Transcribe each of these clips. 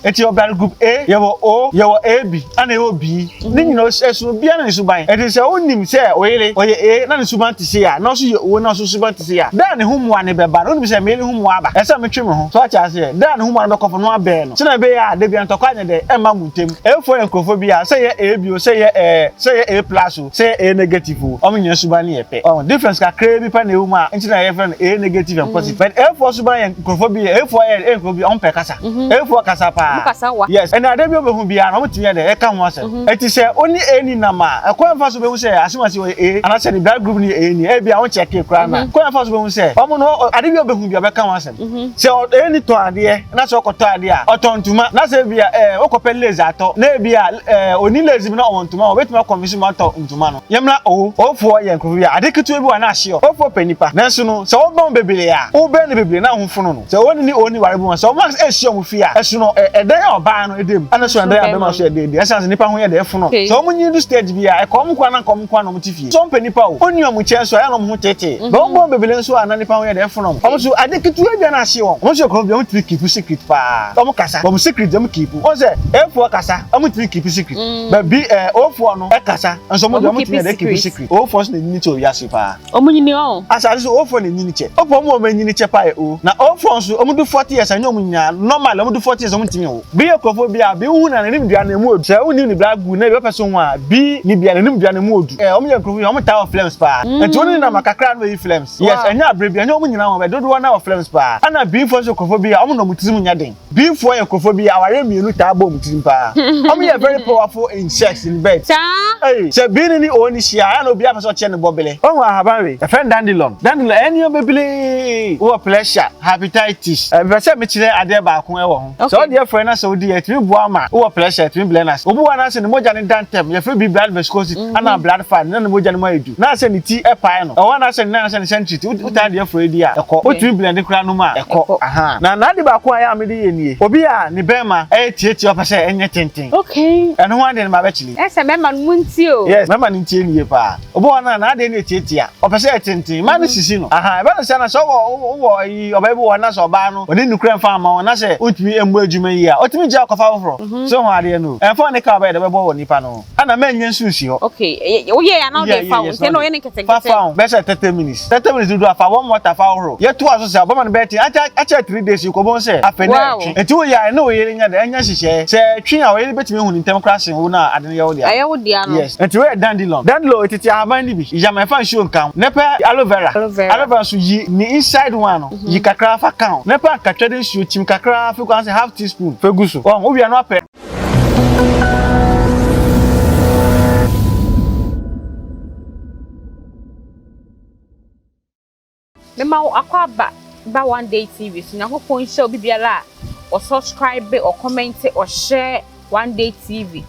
Enti yɛwɔ blood group A, yɛwɔ O, yɛwɔ AB, ɛna yɛwɔ B. Ne nyinaa ɛsono obiara ne ne suban. Enti sɛ wonim sɛ wo yere ɔyɛ A na ne suban te sei a, na ɔso yɛ O na ɔso suban te sei a, da a ne ho mmoa no bɛba no, wonim sɛ me yere ho mmoa aba. Ɛsɛ sɛ metwe me ho. So woate aseɛ? Da a ne ho mmoa no bɛkɔ fam no abɛn no. Sɛnea ɛbɛyɛ a da biara ntɔkwa nyɛ dɛn? Ɛmma mo ntam. Afoɔ yɛ nkurɔfoɔ bi a, sɛ ɛyɛ AB o, sɛ ɛyɛ ɛɛ, sɛ ɛyɛ A plus o, sɛ ɛyɛ A negative o, wɔn nyinaa suban no yɛ pɛ. Wahu? Difference kakraa bi pɛ na ɛwɔ mu a nti na yɛfrɛ no A negative and positive. But Afoɔ suban yɛ nkurɔfoɔ bi, Afoɔ yɛ yɛ nkurɔfoɔ bi a wɔmpɛ kasa. Afoɔ kasa paa. Yes, ɛna adeɛ bi a wobɛhu biara no, wɔtumi yɛ dɛ, ɛka ho asɛm. Ɛti sɛ wo ne A ni nam a, ɛkwan fa so bɛhu sɛ asomasi ɔyɛ A, anaasɛ ne blood group no yɛ A ni, ebia wo kyɛkee koraa no a, kwan fa so bɛhu sɛ wɔn no, ade bi a wobɛhu bi a ɔbɛka ho asɛm. Sɛ A ni tɔn adeɛ, na sɛ ɔkɔtɔ adeɛ a, ɔtɔn ntoma, na sɛ ebia ɛɛ wokɔpɛ lace atɔ, na ebia ɛɛ ɔnni lace bi na ɔwɔ ntoma a, ɔbɛtumi akɔnvinsi ma watɔ ntoma no. Yɛmmra O, Ofoɔ yɛ nkurɔfoɔ bi a ade ketewa bi wɔ a na ahye ɔ. Ofoɔ pɛ nnipa, nanso no sɛ wobɛn wɔn bebree a, wobɛn no bebree na wo ho fono no. Sɛ oni ne oni ware bi mu a, sɛ wɔn ahyia wɔn fie a, ɛsono ɛ, ɛdan a ɔbaa no da mu, ɛna ɛsono ɛdan a bɛrima nso ɛda di. Ɛsiane sɛ nnipa ho yɛ dɛ, ɛfono. Sɛ wɔn nyin du stage bi a, ɛka wɔn nko ara na nka wɔn nko ara na wɔte fie. Sɛ wɔmpɛ nnipa o, onni wɔn nkyɛn nso a, ɛyɛ a na wɔn ho teetee. Bɛ wɔn bɔ wɔn bebree nso a, na nnipa ho yɛ dɛ, ɛfono wɔn. Wɔn nso, ade ketewa bi a na ahye wɔn. Wɔn nso yɛ nkurɔfoɔ bi a wɔtumi keep secret paa. Wɔn kasa, wɔn secret deɛ wɔn keep. Wɔn sɛ, Afoɔ kasa, wɔntumi keep secret. But bi, ɛɛ, Ofoɔ no kasa nso wɔn deɛ wɔtumi yɛ dɛ keep secret. Ofoɔ nso na enyini kyɛ wɔ wiase paa. Ɔmo nyini ɔn. Asase so Ofoɔ na enyini kyɛ. Ofoɔ ɔmo wɔ ɔmo enyini kyɛ paa yɛ O. Na Ofoɔ nso ɔmo du 40 years a ɛnyɛ ɔmo nyinaa normally ɔmo du 40 years ɔmo ntumi nwo. Bi yɛ nkorɔfoɔ bi a bi wohu no a n'anim dua no emu odu. Sɛ wonnim ne bra gu na ebi ɔpɛ so ho a bi ne bia n'anim dua no emu odu. Ɛɛ ɔmo yɛ nkorɔfoɔ bi a ɔmo taa wɔ flames paa. Nti wo ne no nam a kakra a na wayi flames. Yes ɛnyɛ abrɛ bi ɛnyɛ ɔmo nyinaa ho but dodoɔ no ara wɔ flames paa. Ɛna Bifoɔ nso yɛ nkorɔfoɔ bi a ɔmo na ɔmo tirim nyɛ den. Bifoɔ yɛ nkurɔfoɔ bi a awareɛ mmienu taa bɔ wɔn tirim paa. Wɔn yɛ very powerful in sex in bed. Saa. Ei, sɛ bi ne ne o ne hyia a, ɛyɛ na obiara pɛ sɛ ɔkyɛ ne bɔbele. Woahu ahaban wei? Yɛfrɛ no dandelion. Dandelion, ɛyɛ nneɛma bebree. Wowɔ pressure, hepatitis. Mepɛ sɛ mekyerɛ adeɛ baako wɔ ho. Sɛ wode afura na sɛ wodi a, ɛtumi boa ma wowɔ pressure, ɛtumi brɛ no ase. Obi wɔ hɔ a na sɛ ne mogya no da ntɛm, yɛfrɛ bi blood viscosity anaa blood fat, na ne mogya no mu ayɛ du. Na sɛ ne ti pae no, ɛwɔ anaasɛ ne nan anaasɛ ne sɛntriti, wotaa de afura di a, ɛkɔ. Wotumi blend koraa nom a, ɛkɔ. Ahaa. Na n'ade baako a ɛyɛ a mede yɛ nie, obi a ne bɛrima yɛ tiatia ɔpɛ sɛ ɛnyɛ tenten. Okay. Ɛno ho adeɛ no mabɛkyele. Ɛsɛ bɛrima no montie o. Yes, mɛma no ntie no yie paa. Obi wɔ hɔ no a, n'adeɛ no yɛ tiatia, ɔpɛ sɛ ɛyɛ tenten, mmaa no sisi no. Ahaa, ɛba no saa na sɛ wowɔ wowɔ ayi ɔbaa bi wɔ hɔ na sɛ ɔbaa no ɔne nokorɛ mfa mma wo na sɛ wontumi mmɔ adwuma yie a, ɔtumi gyaa kɔfa foforɔ. So ho adeɛ no o. Ɛmfa wo ne ka a ɔbɛyɛ dɛ ɔbɛbɔ wɔ nipa no ho. Ɛna mɛnyɛ nsu nsi hɔ. Okay, woyɛ ya na wode fa wo nti ɛna ɔyɛ ne nketenkete. Fa fa ho bɛyɛ sɛ 30 minutes. 30 minutes dodo a fa warm water fa hohoro. Yɛtoa so sɛ ɔbɛma no bɛyɛ ten akyɛ akyɛ 3 days yi kɔbɔn sɛ afei na ɛtwe. Nti woyɛ a ɛne wo yere nyɛ dɛ ɛnyɛ nhyehyɛɛ. Sɛ ɛtwe a wo yere bɛtumi ahu no ntɛm koraa sen wo no a ade no yɛ wo dea no. Ɛyɛ wo dea no. Yes. Nti woyɛ dandelion. Dandelion tete ahaban no bi yam ɛmfa nsuo nka ho. Na pɛ aloe vera. Aloe vera. Aloe vera nso yi ne inside one no yi kakra fa ka ho. Na pɛ akatwa de nsuo kyim kakra fa gu anaasɛ half teaspoon fa gu so. Wahu? Wowie a na wapɛ. Mema wo akwaaba ba One Day TV so. Nyankopɔn nhyira obi biara a ɔsubscribe, ɔcommente, ɔshare One Day TV.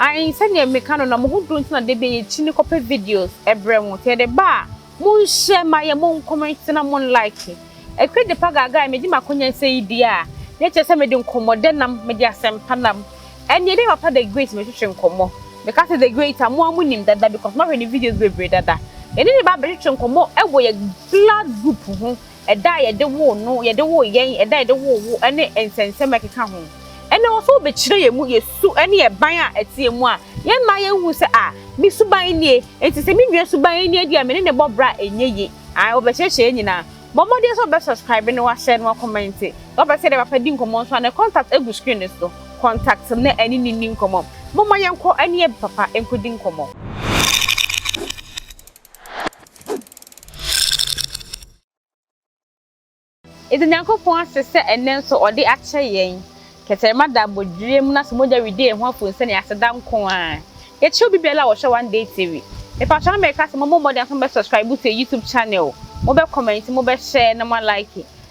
Ae, sɛdeɛ meka no na mo ho duro nti na da bi yɛkyini kɔpɛ videos ɛbrɛ mo. Nti yɛde ba a, monhyɛ ma yɛ, moncommente na monlike. Akua Agyapa Gaagaa megye m'akonya sɛ yi deɛ a, na ɛkyerɛ sɛ mede nkɔmmɔdɛ nam, mede asɛmpa nam. Ɛnneɛ dɛn papa The Great metwetwe nkɔmmɔ. Meka sɛ The Great a, mo ara monim dada because moahwɛ ne videos bebree dada. Yɛne no ba abɛtwetwe nkɔmmɔ wɔ yɛn blood group ho, ɛda a yɛde woo no, yɛde woo yɛn, ɛda a yɛde woo wo ne nsɛnsɛm a ɛkeka ho. Ɛnna ɔwɔ sɛ wobɛkyerɛ yɛn mu yɛn su ne yɛn ban a ɛte yɛn mu a yɛmma yɛnhu sɛ ah, me suban nie, enti sɛ me nua suban nie deɛ a me ne no bɔ bra a ɛnyɛ yie. Ae, wɔbɛkyerɛkyerɛ yɛn nyinaa. Bɔ mmɔden sɛ wobɛ subscribe na wahyɛ na wakɔmɛnte. Sɛ wopɛ sɛ yɛne papa di nkɔmmɔ nso a, ne contact gu screen no so. Contact no na ɛne no nni nkɔmmɔ. Momma yɛnkɔ ne yɛn papa nkɔdi nkɔmmɔ. Yɛda Nyankopɔn ase sɛ ɛnnɛ nso ɔde akyɛ yɛn. Kɛtɛrɛma da abodweɛ mu na sɛ mogya redi yɛn ho afunsɛne aseda nko ara. Yɛkyerɛ obi biara a ɔhwɛ One Day TV. Mepakyɛw na meka sɛ mommɔ mmɔden nso mobɛ subscribe to yɛ YouTube channel, mobɛ comment, mobɛ share na mo a like.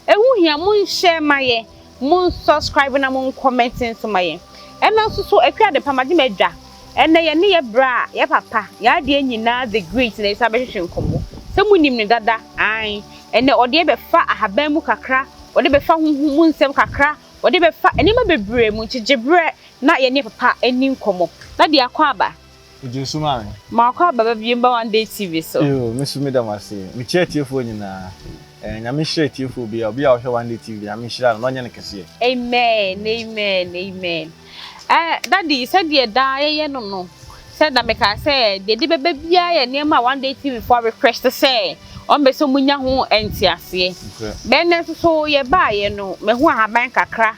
Ɛho hia, mon share ma yɛn, mon subscribe na mon comment nso ma yɛn. Ɛna nso so Akua Adepa magye m'adwa. Ɛnɛ yɛne yɛ bra, yɛ papa, yɛ adeɛ nyinaa The Great na yɛsan bɛhwehwɛ nkɔmmɔ. Sɛ monim no dada, ae. Ɛnɛ ɔde yɛ bɛfa ahaban mu kakra, ɔde bɛfa honhom mu nsɛm kakra, ɔde bɛfa nneɛma bebree mu, nkyegyeberɛ na yɛne papa nni nkɔmmɔ. Daddy Akwaaba. Megye wo so maame. Ma Akwaaba ba bio mba One Day TV so. Yoo, me nso meda mo ase. Mekyia atiefoɔ nyinaa. Eh, Nyame nhyira atiefoɔ biara, obi a ɔhwɛ One Day TV, Nyame nhyira no na ɔnyɛ no kɛseɛ. Amen, amen, amen. Eh, Daddy, sɛdeɛ daa yɛyɛ no no, sɛ na mekaa sɛ deɛ ɛde bɛba biara yɛ nneɛma a One Day TV foɔ request sɛ wɔn bɛ sɛ wɔn nya ho nteaseɛ. Bɛn nɛ nso so yɛbaayɛ no, mahu ahaban kakra.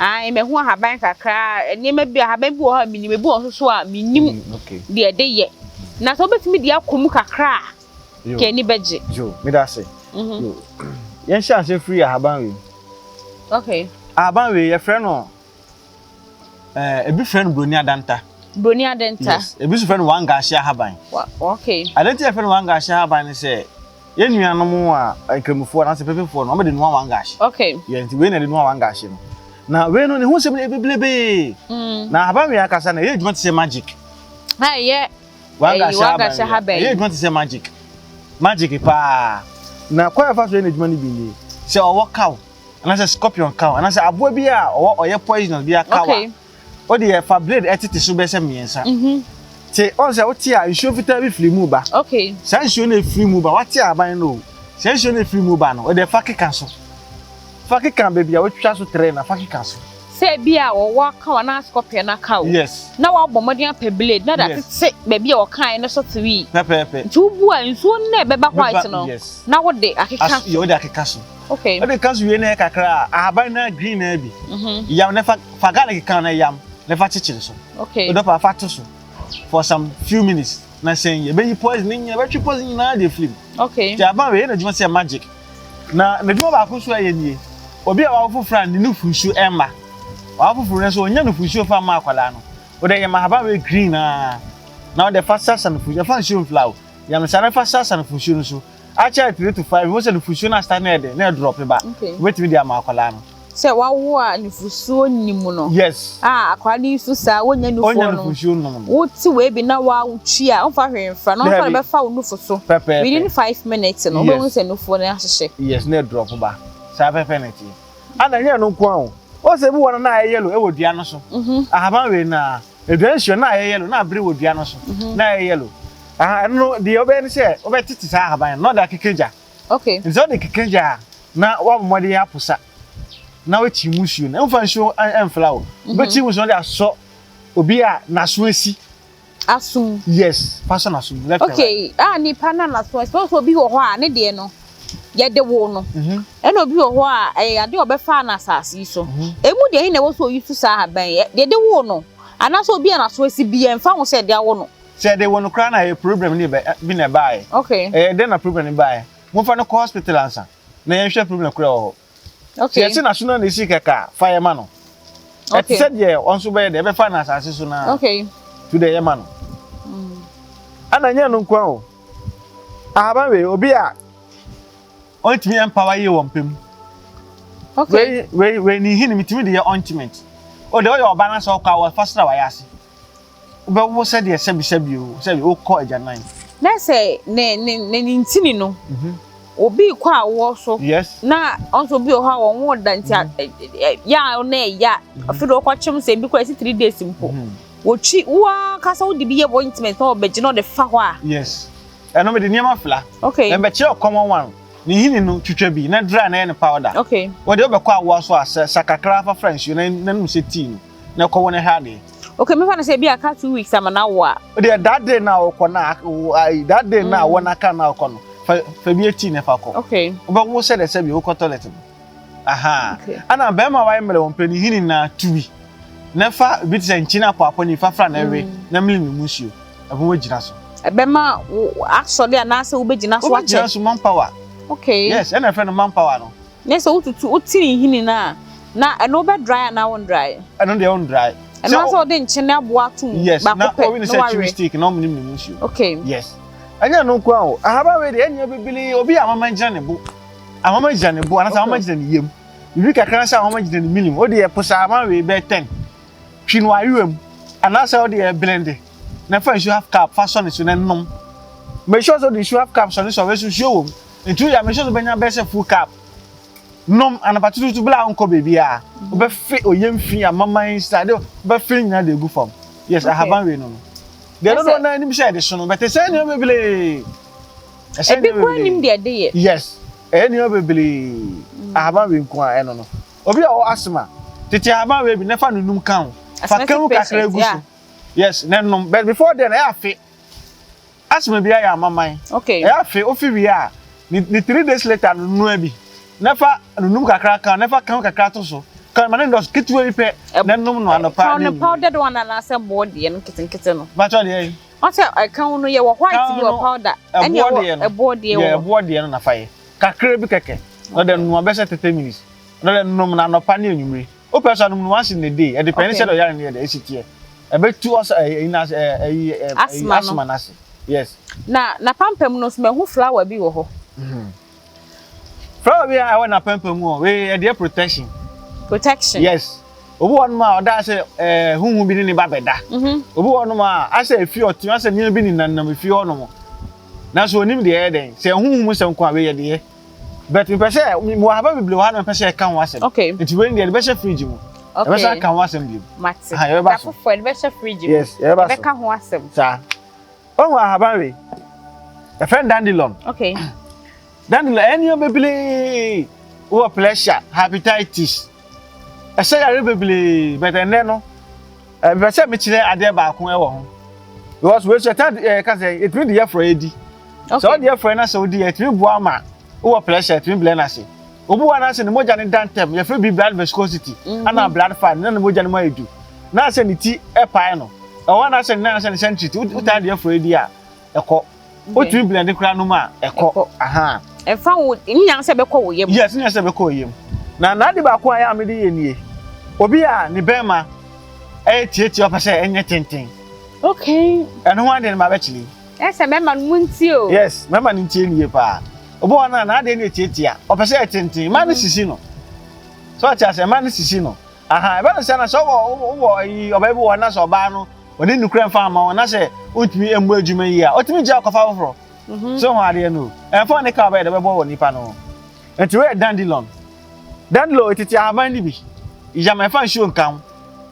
Ae, mahu ahaban kakra, nneɛma bi, ahaban bi wɔ hɔ a menim, ebi wɔ nso so a menim deɛ ɛde yɛ. Na sɛ wobɛtumi de akɔ mu kakra a, Yo. Ka ani bɛgye. Yo, meda ase. Mhm. Yo. Yɛnhyɛ ase firi ahaban wei. Okay. Ahaban wei yɛfrɛ no eh, ebi frɛ no broni adanta. Broni adanta. Yes. Ebi nso frɛ no wangaahye ahaban. Wa okay. Ade nti yɛfrɛ no wangaahye ahaban ne sɛ yɛn nuanom a nkramofoɔ anaasɛ pepefoɔ no wɔde noa wangaahye. Okay. Yɛ nti wei na yɛde noa wangaahye no. Na wei no ne ho nsɛm no yɛ bebrebee. Na ahaban wei ankasa no ɛyɛ adwuma te sɛ magic. Ɛyɛ Wangahyɛ haban yi. Ɛyɛ adwuma te sɛ magic. Magic paa. Na kwan a ɛfa so yɛ n'adwuma no bi nie. Sɛ ɔwɔ ka wo, anaasɛ scorpion ka wo, anaasɛ aboa bi a ɔwɔ ɔyɛ poisonous bi aka wo a, wode yɛ fa blade ɛtete so bɛyɛ sɛ mmiɛnsa. Te ɔn sɛ wote a nsuo fitaa bi firi mu ba. Saa nsuo no efiri mu ba, wate ahaban no o. Saa nsuo no efiri mu ba no, wode fa keka so. Fa keka baabi a wotwitwa so tere na fa keka so. Sɛ ebia ɔwɔ aka wo anaa scorpion aka wo, na woabɔ mmɔden apɛ blade na de atete baabi a ɔkaeɛ no so tewee. Pɛpɛɛpɛ. Nti wobu a, nsuo no na ɛbɛba white no, na wode akeka so. Wode akeka so. Okay. Wode ka so wie na ɛyɛ kakra a, ahaban no a green no ara bi, yam na fa, fa garlic ka ho na yam na fa kyekyere so. Okay. Wode fa to so for some few minutes na sɛn yɛ, ɛbɛyi poison no nyinaa, ɛbɛtwe poison nyinaa de afiri mu. Okay. Nti ahaban wei yɛ n'adwuma sɛ magic. Na n'adwuma baako nso a ɛyɛ nie, obi a wawo foforɔ a ne nufusuo mma, wawo foforɔ no nso ɔnya nufusuo fa mma akwadaa no, wode yam ahaban wei green aa, na wode fa sasa nufusuo, fa nsuo mfla o, yam saa na fa sasa nufusuo no so, akyɛ 3 to 5, wohu sɛ nufusuo no astart na ɛde, na ɛdrɔpe ba, wobɛtumi de ama akwadaa no. Sɛ wawo a nufusuo nni mu no. Yes. A akwadaa no su saa wonya nufoɔ no. Onya nufusuo nom no. Wote wei bi na wotwi a womfa hwee mfra na ɔmfa no bɛfa wo nufu so. Pɛpɛɛpɛ. Within 5 minutes no wobɛhu sɛ nufoɔ no ahyehyɛ. Yes, na ɛdrop ba. Saa pɛpɛ na ɛteɛ. Ana ɛnyɛ ɛno nko ara o. Wɔn sɛ ebi wɔ no na ayɛ yellow ɛwɔ dua no so. Ahaban wei na edua nsuo na ayɛ yellow na abere wɔ dua no so na ayɛ yellow. Aha ɛno no deɛ wobɛyɛ ne sɛ wobɛtete saa ahaban no na ɔde akeka gya. Nti sɛ wode keka gya a na woabɔ mmɔden aposa na woakyi mu nsuo no. Mfa nsuo mfra o. Wobɛkyi mu nsuo no de asɔ obi a n'aso asi. Asom. Yes, fa sɔ n'aso mu left and right. Okay, a nipa na n'aso asi. Wɔn sɛ obi wɔ hɔ a ne deɛ no yɛde wo no. Ɛna obi wɔ hɔ a ɛyɛ adeɛ a ɔbɛfa no asase yi so. Emu deɛ ɛhe na ɛwɔ sɛ oyi so saa ahaban yi? Deɛ yɛde wo no anaasɛ obi a n'aso asi bi ɛmfa ho sɛ yɛde awo no. Sɛ yɛde wo no koraa na ɛyɛ problem ne bi na ɛbaeɛ. Okay. Ɛyɛ dɛn na problem no baeɛ? Momfa no kɔ hospital ansa na yɛnhwɛ problem koraa wɔ hɔ. Okay. Sɛ yɛte n'aso no na esi kɛkɛ a, fa yɛ ma no. Okay. Ɛte sɛ deɛ ɔno nso bɛyɛ deɛ ɛbɛfa no asase so naa. Okay. To deɛ yɛ ma no. Ɛna nyɛ no nko ara o. Ahaban wei, obi a ɔntumi empower yie wɔ mpɛ mu. Okay. Wei wei wei ne nhini metumi de yɛ ointment. O deɛ ɔyɛ ɔbaa na sɛ ɔkɔ a wɔfa sra wayɛ ase. Wobɛwo sɛdeɛ sɛbisɛbi o, sɛbi wokɔ agyanan. Na sɛ ne ne ne ne ntini no, obi kɔ awoɔ so. Yes. Na ɔnso obi wɔ hɔ a wɔn wo da nti yɛ a na ɛya. Afei de ɔkɔkyem sɛ ebi kɔ ɛsi 3 days mpo. Wɔtwi wo ankasa wode bi yɛ ointment na ɔbɛgye na ɔde fa hɔ a. Yes. Ɛno mede nneɛma fila. Okay. Ɛbɛkyerɛ common one. Ne nhini no twitwa bi na dry na yɛ ne powder. Okay. Wɔde wobɛkɔ awoɔ so a sɛ sa kakra fa fra nsuo na na nom sɛ tea no na ɛkɔwɔ no hwɛ adeɛ. Okay, mefa no sɛ ebi aka 2 weeks ama na awo a. Deɛ that day na ɔkɔ na that day na awɔ n'aka na ɔkɔ no fa fa bi eti na fa kɔ. Okay. Wobɛwo sɛ dɛ sɛ bi wokɔ toilet no. Aha. Okay. Ana bɛrima a wayɛ mmerɛ wɔn pɛ ne hini na tu bi. Na fa bi te sɛ nkyene apɔapɔ ne fa fra na ɛwe na mmiri mu nsuo. Ɛho wagyina so. Ɛbɛma wo asɔre anaasɛ wobɛgyina so akyɛ. Wobɛgyina so man power. Okay. Yes, ɛna ɛfrɛ no man power no. Ne sɛ wotutu wote ne nhini no a na ɛno wobɛ dry anaa wo dry? Ɛno deɛ wo dry. Ɛno asɛ wɔde nkyene aboa ato mu. Yes, baako na pɛ owi ne sɛ chew stick na ɔmo nim ne mu nsuo. Okay. Yes. Ɛnyɛ no nko ara o. Ahaban wei deɛ ɛnyɛ bibili obi a amama gyina ne bo. Amama gyina ne bo anaasɛ amama gyina ne yam. Bibi kakra sɛ amama gyina ne milim. O deɛ posa ahaban wei bɛyɛ 10. Twi no ayewa mu anaasɛ o deɛ blend na fa nsuo half cup fa sɔ ne so na nom. Make sure sɛ o de nsuo half cup sɔ ne so a wei so nsuo wɔ mu. Nti woyɛ a make sure sɛ wobɛnya bɛyɛ sɛ full cup. Nom anɔpa tutuutu bere a wonkɔ baabiara. Wobɛfe oyam fi, amaman, srade, wobɛfe ne nyinaa de agu fam. Yes, ahaban wei no no. Deɛ dodoɔ no ara nim sɛ ɛde so no, but ɛsɛe nneɛma bebree. Ɛsɛe Ebi nneɛma koraa nim bebree. deɛ ɛde yɛ. Yes. Ɛyɛ nneɛma bebree. Ahaban wei nko ara ɛno no. Obi a ɔwɔ asthma, tete ahaban wei bi na fa nunum ka ho. Fa Asthmatic ka mu kakra patient, gu yeah. so. Yes, na nom. But before then, ɛyɛ afe. Asthma bi ayɛ amaman. Ɛyɛ afe, ofi wie a, ne 3 days later no nua bi. Na fa nunum kakra ka ho, na fa ka ho kakra to so. Ka ma ne ndɔso ketewa bi pɛ na nom no anɔpa Ka ne no anwummere. powdered one anaasɛ boɔ deɛ no nketenkete no? Bàtɔ deɛ yi. Ɔsɛ ɛka ho no, yɛwɔ white Ka bi no wɔ powder ɛne ɛboɔ ɛwɔ deɛ no. ɛboɔ deɛ Yɛ wɔ. ɛboɔ deɛ no na fa yɛ. Kakra bi kɛkɛ. Na ɔde noa bɛsɛ 30 minutes. Na ɔde nom no anɔpa ne anwummere. Wopɛ sɛ ɔnom no once in a day. Ɛdepend sɛ ɔyare no yɛ dɛ esi teɛ. Ɛbɛtu ɔsɛ ɛyi na ɛyi ɛyi Asthma no. Asthma n'ase. Yes. Na n'apampam no nso, mahu flower bi wɔ hɔ. Flower bi a ɛwɔ n'apampam mu hɔ, wei yɛde yɛ protection. Protection. Yes. Obi wɔ hɔnom a ɔda sɛ huhu bi ne ne ba bɛda. Obi wɔ hɔnom a asɛ efi ɔte asɛ nneɛma bi nenam efie hɔnom. Nanso onim deɛ ɛyɛ dɛn. Sɛ huhu mu sɛm ko a, wei yɛde yɛ. But mepɛ sɛ mewɔ ahaban bebree wɔ ha na mepɛ sɛ ɛka ho asɛm. Nti wei deɛ yɛde bɛhyɛ fridge mu. Yɛbɛsan aka ho asɛm bio. Mate. Aha, yɛbɛba Da so. foforɔ yɛde bɛhyɛ fridge mu. Yes, yɛbɛba so. Yɛbɛka ho asɛm. Saa. Ɔhu ahaban wei. Yɛfrɛ no dandelion. Dandelion ɛyɛ nneɛma bebree. Wowɔ pressure, hepatitis. Ɛsɛ yare bebree, but ɛnnɛ no, mepɛ sɛ mekyerɛ adeɛ baako ɛwɔ ho. Because wei so ɛta ka sɛ ɛtumi de yɛ frɔeɛ di. Sɛ wode yɛ frɔeɛ na sɛ wodi a, ɛtumi boa ma wowɔ pressure, ɛtumi blɛ no ase. Obi wɔ hɔ anaasɛ ne mogya no da ntɛm, yɛfrɛ bi blood viscosity, ana blood fat, na ne mogya no mu ayɛ du. Na sɛ ne ti ɛpae no, ɛwɔ anaasɛ ne nan anaasɛ ne sɛntiri ti, wotaa de yɛ frɔeɛ di a, ɛkɔ. Wotumi blend koraa nom a, ɛkɔ. Ɛkɔ. Aha. Ɛmfa wo ne nyinaa sɛ ɛbɛkɔ wo yam. Yes, ne nyinaa sɛ ɛbɛkɔ wo yam. Na n'ade baako a ɛyɛ a mede yɛ nie. Obi a ne bɛrima ɛyɛ tietia, ɔpɛ sɛ ɛnyɛ tenten. Ɛno ho adeɛ no ma bɛkyerɛ yi. Ɛsɛ mɛma no mu ntie o. Yes, mɛma no ntie nie paa. Obi wɔ hɔ no a n'adeɛ no yɛ tietia, ɔpɛ sɛ ɛyɛ tenten, mmaa no sisi no. So ɔte aseɛ, mmaa no sisi no. Aha, ɛbɛ no sɛ na sɛ wowɔ ayi ɔbaa bi wɔ hɔ na sɛ ɔbaa no ɔne nukura mfa ama wo na sɛ wontumi mmɔ adwuma yi a, ɔtumi gya akɔfa foforɔ. So ho adeɛ no, ɛmfa ne ka ɔbɛyɛ dɛ bɛbɔ wɔ nipa no ho. Nti wei yɛ dandelion. Dandelion tete ahaban no bi. Yam ɛmfa nsuo nka ho.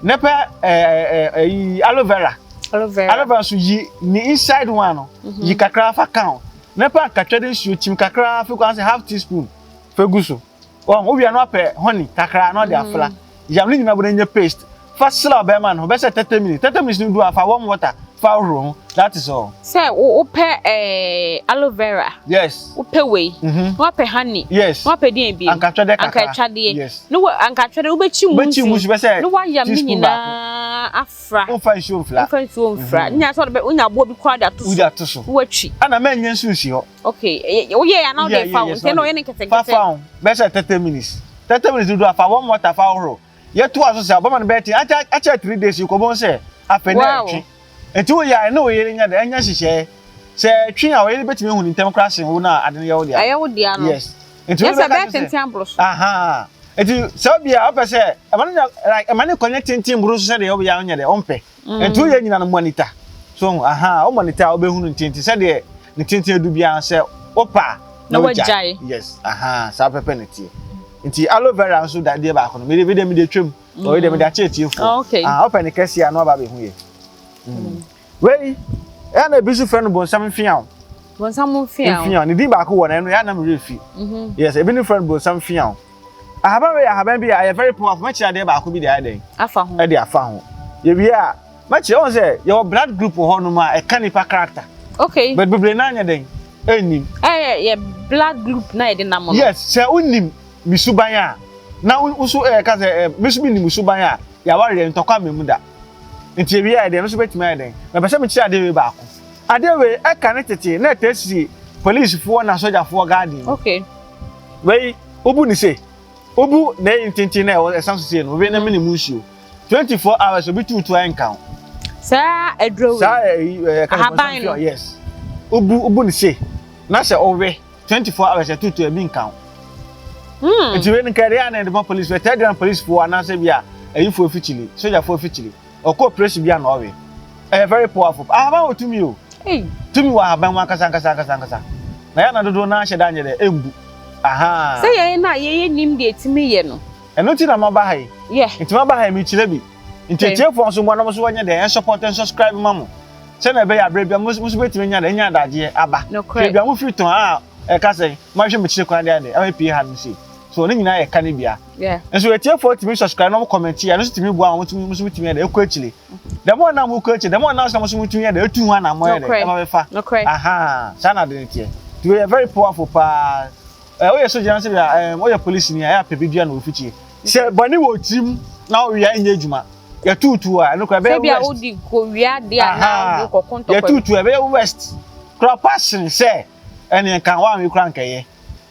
Ne pɛ ɛɛ ɛyi aloe vera. Aloe vera. Aloe vera nso yi ne inside one no. Yi kakra fa ka ho. Ne pɛ ankatwa de nsuo kyim kakra fi kwan sɛ half teaspoon fa gu so. Wɔn wowia no apɛ honey kakra na ɔde afra. Yam ne nyinaa bɔ na nyɛ paste. Fa sra ɔbɛrima no ho bɛsɛ 30 minutes. 30 minutes no du a, fa warm water fa ahohoro ho. That is all. Sɛ wopɛ aloe vera. Wopɛ wei. Na wapɛ honey. Na wapɛ deɛ bi. Ankatwadeɛ kakra. Ankatwadeɛ. Ne wa ankatwadeɛ wobɛkyi mu Wobɛkyi mu nsu bɛsɛ Ne wayam ne teaspoon baako. nyinaa afra. Womfa nsuo mfra. Womfa nsuo mfra. Ne nyinaa sɛ wɔde bɛ wonya aboɔ bi koraa de ato so. Wode ato so. Na watwi. Ɛna mɛnyɛ nsuo nsi hɔ. Okay. Woyɛ yɛ anaa wode fa wo? Nti ɛna ɔyɛ ne nketenkete. Fa fa ho bɛsɛ 30 minutes. 30 minutes do a, fa warm water fa ahohoro. Yɛto aso sɛ ɔbɛma no bɛyɛ ten akyɛ 3 days yi kɔbɔn sɛ afei na ɛtwe. Nti woyɛ a ɛne wo yere nya dɛ ɛnyɛ nhyehyɛɛ. Sɛ ɛtwe a, ɔyere bɛtumi ahu ne ntɛm koraa sen wo na ade no yɛ wo dea. Ɛyɛ wo dea no. Yes. Nti Yɛ sɛ wo bɛka ɛbɛyɛ sɛ tenten aboro so. Aha. Nti sɛ obi a ɔpɛ sɛ ɛma no nya like ɛma no kɔnyɛ tenten boro so sɛdeɛ ɔbɛyɛ a ɔnyɛ dɛ ɔmpɛ. Nti woyɛ nyina no monitor. So aha, wo monitor a wobɛhu no ntenten sɛdeɛ ne tenten adu biara sɛ wopɛ a na wagyae. Yes. Aha, saa pɛpɛ ne teɛ. Nti aloe vera nso da deɛ baako no mede twam. Ɔyɛ deɛ mede akyɛ atiefoɔ. Ah, wopɛ ne kɛseɛ a na waba abɛhu yɛ. Wei, ɛyɛ na ebi nso frɛ no bonsam mfeaw. Bonsam mfeaw. Mfeaw. Ne din baako wɔ na ɛno ɛyɛ na merɛ fi. Yes, ebi ne frɛ no bonsam mfeaw. Ahaban wei yɛ ahaban bi a ɛyɛ very powerful. Mɛkyerɛ adeɛ baako bi de ayɛ dɛn? Afa ho. Ɛde afa ho. Yɛwie a, mɛkyerɛ wɔn sɛ yɛwɔ blood group wɔ hɔnom a ɛka nipa character. But bebree naa nyɛ dɛn? Ɛnnim. Ɛyɛ yɛ blood group na yɛde nam no. Yes, sɛ wonim me suban a, na wo nso ɛka sɛ me nso menim suban a, yɛaware yɛ ntɔkwa mma mu da. Nti ewie a, ɛdeɛ no nso bɛtumi ayɛ dɛn? Mɛpɛ sɛ mekyerɛ adeɛ wei baako. Adeɛ wei ɛka ne tete na ɛtaa si polisifoɔ na sogyafoɔ garden mu. Wei wobu ne se, wobu na ɛyɛ ntenten na ɛwɔ ɛsan so sie no, wei na mene mu nsuo. 24 hours obi tuutu a ɛnka ho. Saa aduro wei. Saa ɛyi ɛka Ahaban no. Yes. Wobu ne se na sɛ ɔwe 24 hours ɛtuutu ebi nka ho. Nti wei no nka ɛdeɛ a na yɛde ma police, ɛtaa gyina policefoɔ anaasɛ bi a ayifoɔ afikyiri, sogyafoɔ afikyiri. Ɔkɔ operation bi a na ɔwe. Ɛyɛ very powerful. Ahaban wɔ tumi o. Tumi wɔ ahaban mu ankasa ankasa ankasa ankasa. Na yɛn na dodoɔ naa hyɛ da nyɛ dɛ ɛmbu. Aha. Sɛ yɛn na yɛyɛ nim deɛ ɛtumi yɛ no. Ɛno nti na maba ha yi. Nti maba ha yi mekyerɛ bi. Nti atiefoɔ nso mo anam nso wɔnyɛ dɛ ɛnsupɔt ɛnsubscribe ma mo. Sɛnea ɛbɛyɛ abere bia mo nso bɛtumi anya dɛ anya adagyeɛ aba. Nokorɛ. Hwɛ bia mo firi tɔn a. Ɛka sɛ mahwɛ me kyerɛ kwan de ayɛ dɛ ama pie ha no sei. So ne nyinaa yɛ ka ne bia. Nso atiefoɔ tumi subscribe na wɔn comment a, ɛno nso tumi boa wɔn tumi nso tumi yɛ dɛ ɛkɔ akyire. Dɛm wɔn a wɔkɔ akyire, dɛm wɔn a nso wɔn tumi yɛ dɛ ɛtu ho anammɔn yɛ dɛ ɛma bɛfa. Aha, saa na ade no teɛ. Nti wei yɛ very powerful paa. Ɛ woyɛ sogya na sɛ bia ɛɛ woyɛ polisini a, ɛyɛ apɛ bi dua na ofikyie. Sɛ bɔne wɔ tirim na wowia ɛnyɛ adwuma. Yɛtuutu a, ɛno koraa ɛbɛyɛ Sɛ bia worst. wodi kowia adeɛ anaa Aha, wode kɔko ntɔkwa bi. yɛtuutu a ɛbɛyɛ worst koraa pa sen sɛ ɛneɛ nka woanwe koraa nka ɛyɛ.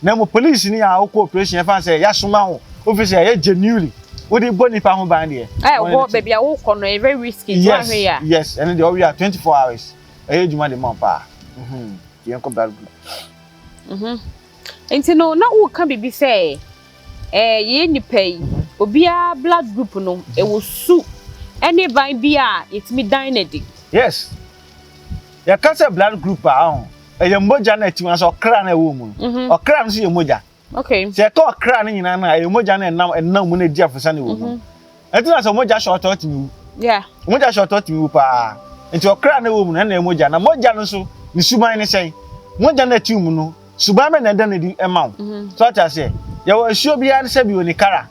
Na mmom polisini a wokɔ operation yɛfa no sɛ yɛasoma wo, wofi sɛ ɛyɛ genuinely wode bɔ nipa ho ban deɛ. Ɛ wɔn hɔ ne ti. baabi a wokɔ no ɛyɛ very risky nti Yes, woanhwɛ yie a. yes, ɛno deɛ ɔwe a 24 hours ɛyɛ adwuma de ma wo paa. Mhm, yɛnkɔ blood group. Mhm. Nti no na woka biribi sɛ eh, yɛyɛ nnipa yi, obiara blood group no, ɛwɔ su ne ban bi a yɛtumi dan no adi. Yes. Yɛka sɛ blood group a, ɔho, ɛyɛ mogya no a ɛte mu anaasɛ ɔkra no a ɛwɔ mu no. Ɔkra no nso yɛ mogya. Okay. Sɛ yɛka ɔkra no nyinaa no a, ɛyɛ mogya no a ɛnam ɛnam mu na ɛdi afosane wɔ mu no. Ɛnti na sɛ mogya hyɛ ɔtɔ tumi wu. Yeah. Mogya hyɛ ɔtɔ tumi wu paa. Nti ɔkra no a ɛwɔ mu no, ɛna ɛyɛ mogya. Na mogya no nso, ne suban ne sɛn? Mogya no a ɛte mu no, Suban bɛn na ɛda no adi ma wo? So ate aseɛ? Yɛwɔ asuo biara no sɛbi wɔ ne kara.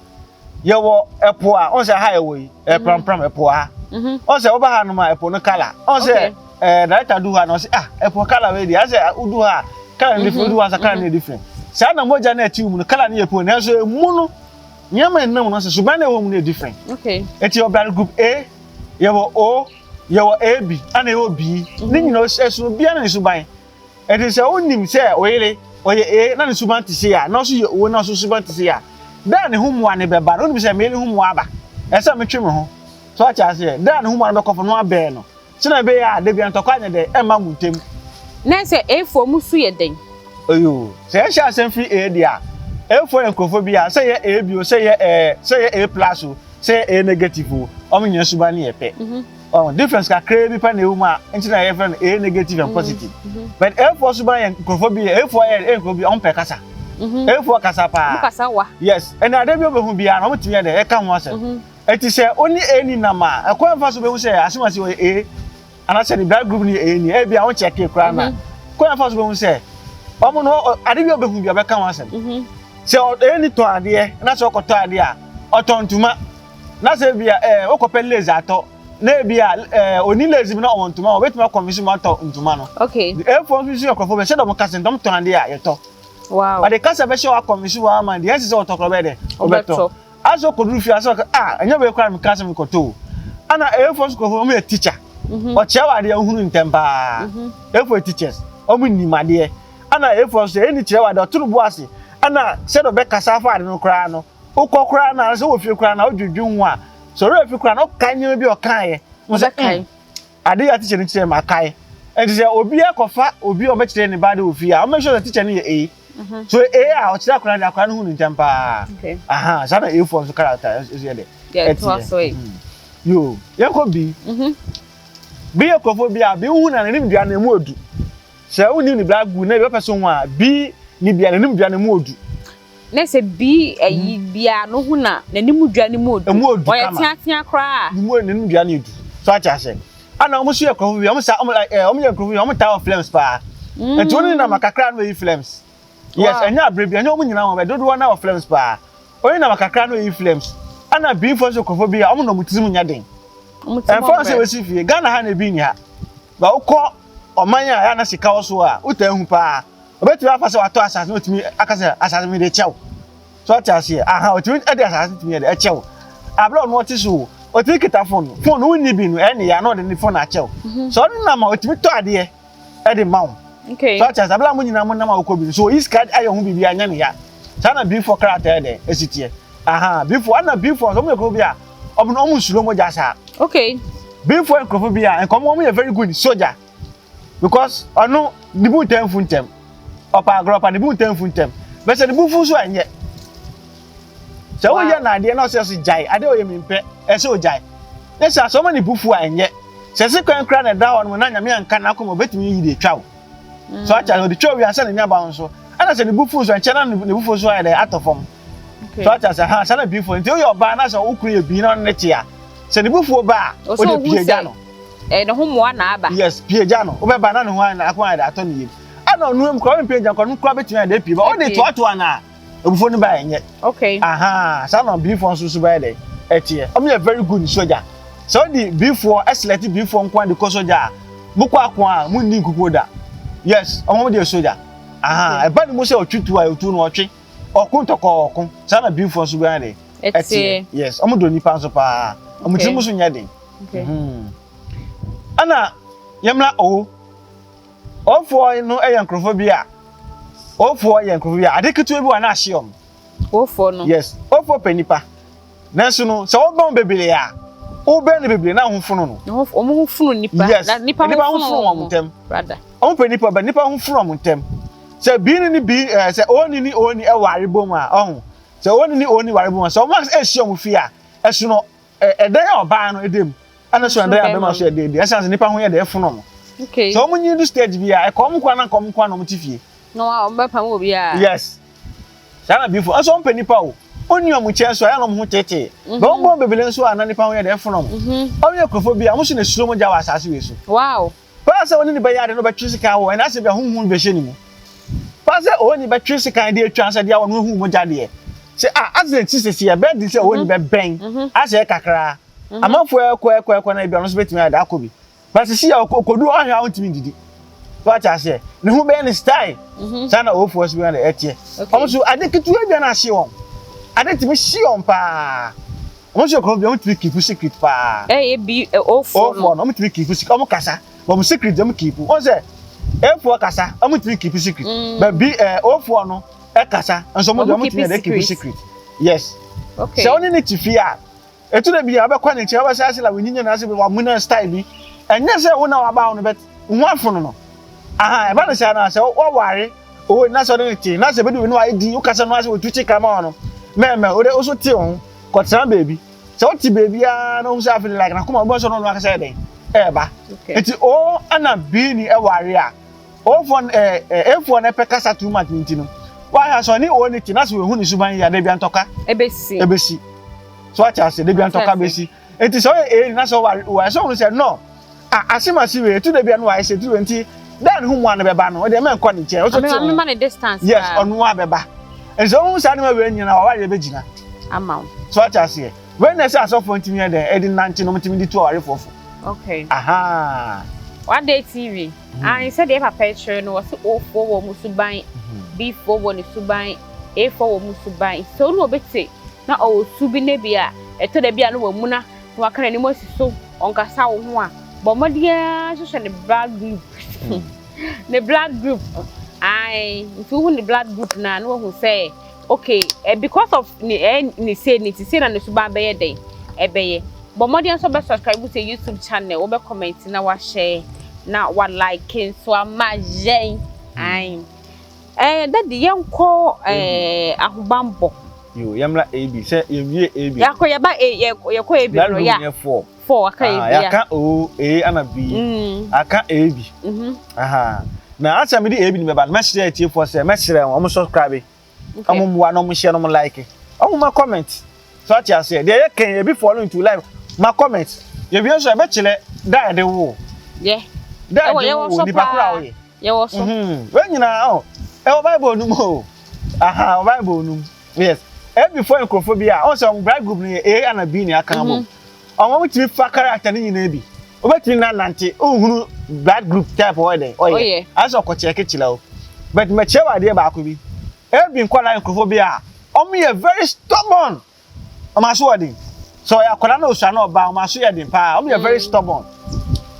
Yɛwɔ ɛpo a, ɔn sɛ ha yɛwɔ yi, ɛyɛ prampram ɛpo wɔ ha. Ɔn sɛ woba ha nom a ɛpo no kala. Ɔn sɛ ɛɛ director du hɔ a na ɔsɛ ah ɛpo kala wei deɛ, asɛ wodu hɔ a kala no different, wodu hɔ a kala no yɛ different. Saa na mogya no a ɛte wo mu no kala no yɛ pɛ nanso emu no nneɛma a ɛnam no sɛ suban no a ɛwɔ mu no yɛ different. Eti yɛwɔ blood group A, yɛwɔ O, yɛwɔ AB, ɛna yɛwɔ B. Ne nyinaa ɛsono biara ne ne suban. Enti sɛ wunim sɛ wo yere, ɔyɛ A na ne suban te sei a, na ɔso yɛ O na ɔso suban te sei a, da a ne ho mmoa no bɛba no, wunim sɛ me yere ho mmoa aba. Ɛsɛ sɛ metwe me ho. So woate aseɛ? Da a ne ho mmoa no bɛkɔ fam no, woabɛn no, sɛnea ɛbɛyɛ a da biara ntɔkwa nyɛ dɛn? Ɛmma mo ntam. Na sɛ A foɔ mo su yɛ dɛn? Oyoo, sɛ yɛhyɛ asɛm firi A deɛ a, A foɔ yɛ nkurɔfoɔ bi a, sɛ ɛyɛ AB o, sɛ ɛyɛ ɛɛ, sɛ ɛyɛ A plus o, sɛ ɛyɛ A negative o, wɔn nyinaa suban no yɛ pɛ. Ɔho difference kakraa bi pɛ na ɛwɔ mu a nti na yɛfrɛ no A negative and positive. But A foɔ so ban yɛ nkurɔfoɔ bi A foɔ yɛ nkurɔfoɔ bi wɔn pɛ kasa. A foɔ kasa paa. Wɔn kasa wa. Yes, ɛna ade bi ɔbɛhu biara na wɔn tumi yɛ dɛ ɛka ho asɛm. Eti sɛ ɔne A ni nam a, ɛkwan fa so bɛhu sɛ asomasi ɔyɛ A anaasɛ ne blood group no yɛ A ni, ebi a wɔn check koraa na. Kwan fa so bɛhu sɛ wɔn no ade bi ɔbɛhu bi ɔbɛka ho asɛm. Sɛ A ni tɔn adeɛ na sɛ ɔkɔtɔ adeɛ a, ɔtɔn ntoma. Na sɛ ebia ɛɛ wokɔpɛ lace atɔ na ebia ɛɛ oni lace bi na ɔwɔ ntoma a obetumi akɔnvinsi mu atɔ ntoma no. Okay. Efoɔ nso nso yɛ nkurɔfoɔ bɛ sɛdeɛ wɔn kasa nti wɔn tɔn adeɛ a yɛtɔ. Wow. Ɔde kasa bɛhyɛ wɔ akɔnvinsi wɔ ama deɛ ɛnsɛ sɛ ɔtɔ koraa ɔbɛyɛ dɛ ɔbɛtɔ. Asɛ ɔkɔduru fie asɛ ɔka ah ɛnyɛ wei koraa na meka sɛ mekɔtɔ o. Ɛna efoɔ nso nkurɔfoɔ wɔn yɛ teacher. Ɔkyerɛ wɔ adeɛ ohunu ntɛm paa. Efoɔ yɛ teachers wɔn nim adeɛ. Ɛna efoɔ nso ɛni kyerɛ wɔ adeɛ ɔto no bo ase ɛna sɛdeɛ ɔbɛkasa afa ade no koraa no. Wokɔ koraa na sɛ wɔ fie koraa na wodwedwen ho a, sɛ ɔwerɛ fi koraa na wokae nneɛma bi a ɔkaeɛ. Wo sɛ, Wobɛkae. ade a tikya no kyerɛ makae. Nti sɛ obi akɔfa obi a ɔbɛkyerɛ ne ba de wɔ fie a, ɔmmake sure sɛ tikya no yɛ A. So A a ɔkyerɛ akwadaa no de akwadaa no hu no ntɛm paa. Aha, saa na A foɔ nso character nso yɛ dɛ. Yɛ toa so yi. Yo, yɛnkɔ B. B yɛ nkurɔfoɔ bi a, B wohu no a n'anim dua no emu odu. Sɛ wonnim ne bra gu na ebi ɔpɛ so ho a, B ne bia n'anim dua no emu odu. Na sɛ bi ayi biara no ho na n'anim dwa no mu odu. Emu odu Ɔyɛ kama. teatea koraa. Ne mu n'anim dua no edu. So ate ase. Ana wɔn nso yɛ nkurɔfo bi, wɔn sa wɔn ɛɛ wɔn yɛ nkurɔfo bi, wɔn taa wɔ flames paa. Nti wɔn nenam akakra na wɔyi flames. Yes, Wow. ɛnyɛ abere bi, ɛnyɛ wɔn nyinaa wɔn bɛ dodoɔ na wɔ flames paa. Wɔn nenam akakra na wɔyi flames. Ana biifo nso nkurɔfo bi a wɔn na wɔn tirim nyɛ den. Wɔn ti Ɛmfa ho sɛ mɔ brɛ. wɔsi fie, Ghana ha na ebi nni ha. Ba wokɔ ɔman a ɛyɛ a na sika wɔ so a, wotaa hu paa. Obetumi afa sɛ watɔ asase na otumi aka sɛ asase mi de kyɛw. So ɔte aseɛ? Aha, otumi de asase tumi yɛ de ɛkyɛw. Abere ɔno ɔte so o, otumi kita fon. Fon no wonni bi no, ɛne ya na ɔde ne fon akyɛw. So ɔno nam a otumi tɔ adeɛ ɛde ma wo. Okay. So ɔte aseɛ? Abere a mo nyinaa mo nam a wokɔ bi no, so oyi sika ayɛ ho biribi anyɛ ne ya. Saa na B4 krataa yɛ dɛ esi teɛ. Aha, B4 ɛna B4 nso ɔmo yɛ kuro bi a ɔmo no ɔmo nsuro mogya saa. Okay. B4 yɛ nkurɔfo bi a nka ɔmo ɔmo yɛ very good soldier. Because ɔno ne bu ntɛm fu ntɛm. Ɔpa agorɔ pa ne bu ntɛm fu ntɛm. Bɛ sɛ ne bu fu nso ɛnyɛ. Sɛ woyɛ no adeɛ na ɔsɛ ɔsɛ gyae adeɛ ɔyɛ mi mpɛ ɛsɛ ɔgyae. Ne sɛ asɛ ɔma ne bu fu a ɛnyɛ. Sɛ se kwan kura na ɛda hɔ nom na nyame anka n'akoma obetumi yi de atwa wo. So akyɛ ɔde twa wie ansa na nya ba wo nso. Ɛna sɛ ne bu fu nso ɛnkyɛ na ne bu fu nso ayɛ dɛ atɔ fam. So akyɛ sɛ ha saa na bi fu nti woyɛ ɔbaa na sɛ wo kunu yɛ bi na ɔne ne te a sɛ ne bu fuo ba a ɔde pie gya no. Ɛyɛ ne ho mmoa na aba. Yes, pie gya no. Wobɛba na ne ho ayɛ na akoma ayɛ dɛ atɔ ne yam. Ɛna ɔno mu koraa ɔmpɛ gya koraa ɔno koraa bɛtumi ayɛ dɛ pii ba ɔde toatoa no a abufuo no ba ɛnyɛ. Okay. Aha, saa na Bfoɔ nso so bɛyɛ dɛ ɛteɛ. Ɔmo yɛ very good sogya. Sɛ ɔde Bfoɔ ɛselɛte Bfoɔ nko ara de kɔ sogya a, mokɔ ako a munni nkukuo da. Yes, ɔmo deɛ sogya. Aha, ɛba ne mu sɛ ɔtwe tuo a otuo no ɔtwe. Ɔko ntɔkwa ɔko. Saa na Bfoɔ nso bɛyɛ dɛ ɛteɛ. Yes, ɔmo dɔ nipa nso paa. Ɔmo tirim nso nyɛ den. Okay. Ɛna yɛmmra O. Ofoɔ no yɛ nkurɔfoɔ bi a Ofoɔ yɛ nkurɔfoɔ bi a ade ketewa bi wɔ na ahye wɔn. Ofoɔ no. Yes, ofoɔ pɛ nipa. Nanso no, sɛ wobɛn wɔn bebree a, wobɛn no bebree na ho fono no. Wɔn ho fono nipa. Yes, na nipa ho fono wɔn ntɛm. Brother. Wɔn pɛ nipa, but nipa ho fono wɔn ntɛm. Sɛ bi ne ne bi ɛɛ sɛ oni ne oni ɛware bom a, ɔho. Sɛ oni ne oni ware bom a, sɛ wɔn ɛhyia wɔn fie a, ɛsono ɛdan a ɔbaa no ɛda mu ɛna so ɛdan a bɛrima so ɛda adi ɛsan sɛ nipa ho yɛ dɛ ɛfono no. Okay. Sɛ wɔn nyi do stage bi a, ɛkɔ wɔn kwan na nka wɔn kwan na wɔn te fie. Na wɔn bɛpam obi a. Yes. Saa na bifo nso wɔn pɛ nipa o. Oni wɔn nkyɛn so a ɛyɛ na wɔn ho tetee. Bɛ wɔn bɔ bebree nso a na nipa ho yɛ dɛ ɛfono wɔn. Wɔn yɛ nkurɔfoɔ bi a wɔn so na esuro mogya wɔ asaase wei so. Wow. Paa sɛ wɔne ne bɛyɛ ade na ɔbɛtwe sekan wɔ ɛna asɛ bi a honhom bi bɛhyɛ ne mu. Paa sɛ ɔne bɛtwe sekan de atwa sɛ deɛ ɔno ahu mogya deɛ. Sɛ a accident si sɛsi ɛbɛyɛ den sɛ ɔne bɛbɛn asɛ kakraa. Amanfoɔ ɛkɔ ɛkɔ ɛkɔ na ebi ɔno nso bɛtumi ayɛ dɛ akɔ bi. But sisi a ɔkɔdu ɔhwɛ a ɔntumi ndidi. So ate aseɛ? Ne ho bɛyɛ ne style. Saa na ɔwofoɔ nso bɛyɛ no ɛteɛ. Wɔn nso ade ketewa bi a na ahye wɔn. Ade tumi hye wɔn paa. Wɔn nso yɛ kɔn bi wɔn tumi keep secret paa. Ɛyɛ bi ofoɔ no. Ofoɔ no wɔn tumi keep secret wɔn kasa wɔn secret wɔn keep wɔn sɛ efoɔ kasa wɔn tumi keep secret but bi ɛɛ ofoɔ no ɛkasa nso wɔn de wɔn tumi yɛ keep secret yes. Okay. Sɛ wɔn ne ne ti fie a etu de bi a ɔbɛkɔ ne nkyɛn ɔbɛsɛ ase la wɔnyinyɛ na ase bi wɔn amuna style bi ɛnyɛ sɛ wɔn na wɔaba wɔn bɛt ho afono no aha ɛba ne saa na sɛ wɔware o na sɛ ɔde ne te na sɛ ebi de no ayɛ din wokasa no ase wɔtu kye kama wɔn no mɛmɛ o de o so te wɔn kɔtena baabi sɛ wote baabi ara na wohu sɛ afei like nakoma wobɛhu sɛ ɔno ɔno akasa yɛ dɛn ɛɛba nti o ɛna B ni ɛware a Ofoɔ no ɛɛ ɛfoɔ no ɛpɛ kasa too much nti no wahwɛ sɛ ɔne o ne te na sɛ wɔhu ne suban yie a dabi antɔka ɛbɛsi ɛbɛsi so wate ase dabi antɔka bɛsi nti sɛ ɔyɛ A ni na sɛ ɔware o ɛsɛ ɔhu sɛ no a asem ase wei ɛtu dabi a no wayɛ sɛ ɛtu wei nti da ne ho mu a no bɛba no ɔdeɛ mɛnkɔ ne nkyɛn ɔsɛ te ho ne distance yes ɔno a bɛba nti sɛ ɔhu saa nneɛma wei nyinaa wawareɛ bɛgyina ama wo so wate aseɛ wei na ɛsɛ asɔfoɔ ntumi yɛ dɛn ɛde nante no ɔmtumi de tu awarefoɔ fo. Okay. Aha. One Day TV. Ayi sɛ deɛ papa kyerɛ no wɔsi O foɔ wɔ mu suban, B foɔ wɔ ne suban, A foɔ wɔ mu suban. Sɛ ɔno obete na ɔwɔ su bi na bi a ɛtɔ da bi a no wɔ muna na waka n'anim asi so ɔnkasa wo ho a bɔ mmɔden ara hwehwɛ ne blood group. Ne blood group. Ayi nti wohu ne blood group na na wahu sɛ okay eh, because of ne eh, ne sei ne ti sei na ne suban bɛyɛ dɛn ɛbɛyɛ. Bɔ mmɔden nso bɛ subscribe to YouTube channel, wobɛ comment na wahyɛ na wa like nso ama yɛn. Ayi. Eh, daddy yɛnkɔ eh, ahobanbɔ. Yo, yɛmmra AB sɛ yɛwie AB. Yɛakɔ yɛba A yɛkɔ AB no ya. Blood group 4. 4 aka AB ya. Yɛaka O A ana B. Aka AB. Aha. Na asɛ mede AB no bɛba no mɛsrɛ atiefoɔ sɛ mɛsrɛ wɔn wɔn subscribe. Wɔn mmoa na wɔn share na wɔn like. Wɔn ma comment. So ate aseɛ deɛ yɛ kɛn ebi fall into life ma comment. Yɛwie nso ɛbɛkyerɛ da a yɛde wo. Yɛ. Da a yɛde wo nipa koro a woyɛ. Yɛwɔ so. Wei nyinaa ɔ ɛwɔ Bible no mu o. Aha ɛwɔ Bible no mu. Yes. Ebi fo nkurɔfoɔ bi a ɔn sɛ wɔn bride group no yɛ A ana B na aka abom. Wɔn tumi fa character no nyinaa bi. Wobɛtumi na nante wohunu blood group type ɔyɛ dɛn ɔyɛ. Ayɛ sɛ ɔkɔkyerɛ kekyerɛ o. But mɛkyerɛ wo adeɛ baako bi. Ebi nkwadaa nkurɔfoɔ bi a wɔn yɛ very stubborn. Wɔn aso wɔ den. Sɛ ɔyɛ akwadaa na osua na ɔbaa wɔn aso yɛ den paa. Wɔn yɛ very stubborn.